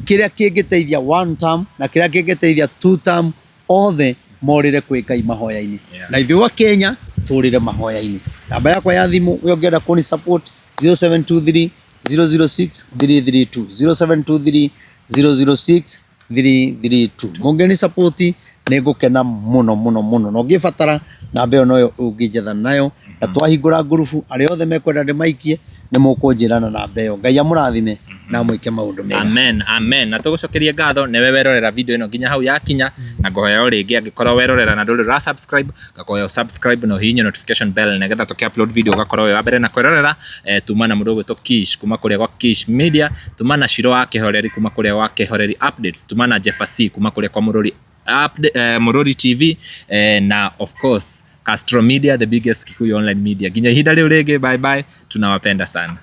kĩrĩa kĩngĩteithia one term na kĩrĩa kĩngĩteithia two term othe morĩre kwĩ Ngai mahoya-inĩ. Na ithuĩ a Kenya tũrĩre mahoya-inĩ. Namba yakwa ya thimũ we ũngĩenda kũni support 0723. 006 332, 0723 006 332. Mũngĩni support nĩ ngũkena mũno mũno mũno, na ũngĩbatara namba ĩyo noyo ũngĩnjetha nayo, na twahingũra ngurubu arĩa othe mekwenda ndĩmaikie nĩ mũkũnjĩra na namba ĩyo. Ngai amũrathime na mwĩke maũndũ mega. Amen, amen. Na tũgũcokerie ngatho newe werorera video ĩno nginya hau yakinya, na ngũhoya o rĩngĩ angĩkorwo werorera na ndũrĩ ũra subscribe, ngakũhoya ũ subscribe na ũhihinye notification bell nĩgetha tũkĩ upload video ũgakorwo wĩ wa mbere na kwĩrorera. Tuma na mũndũ ũgwĩtwo Kish kuma kũrĩa gwa Kish Media, tuma na Shiro wa Kĩhoreri kuma kũrĩa gwa Kĩhoreri Updates, tuma na Jeffer C kuma kũrĩa kwa Mũrũri Mũrũri TV, na of course Castro Media, the biggest Kikuyu online media. Nginya ihinda rĩu rĩngĩ, bye bye, tunawapenda sana.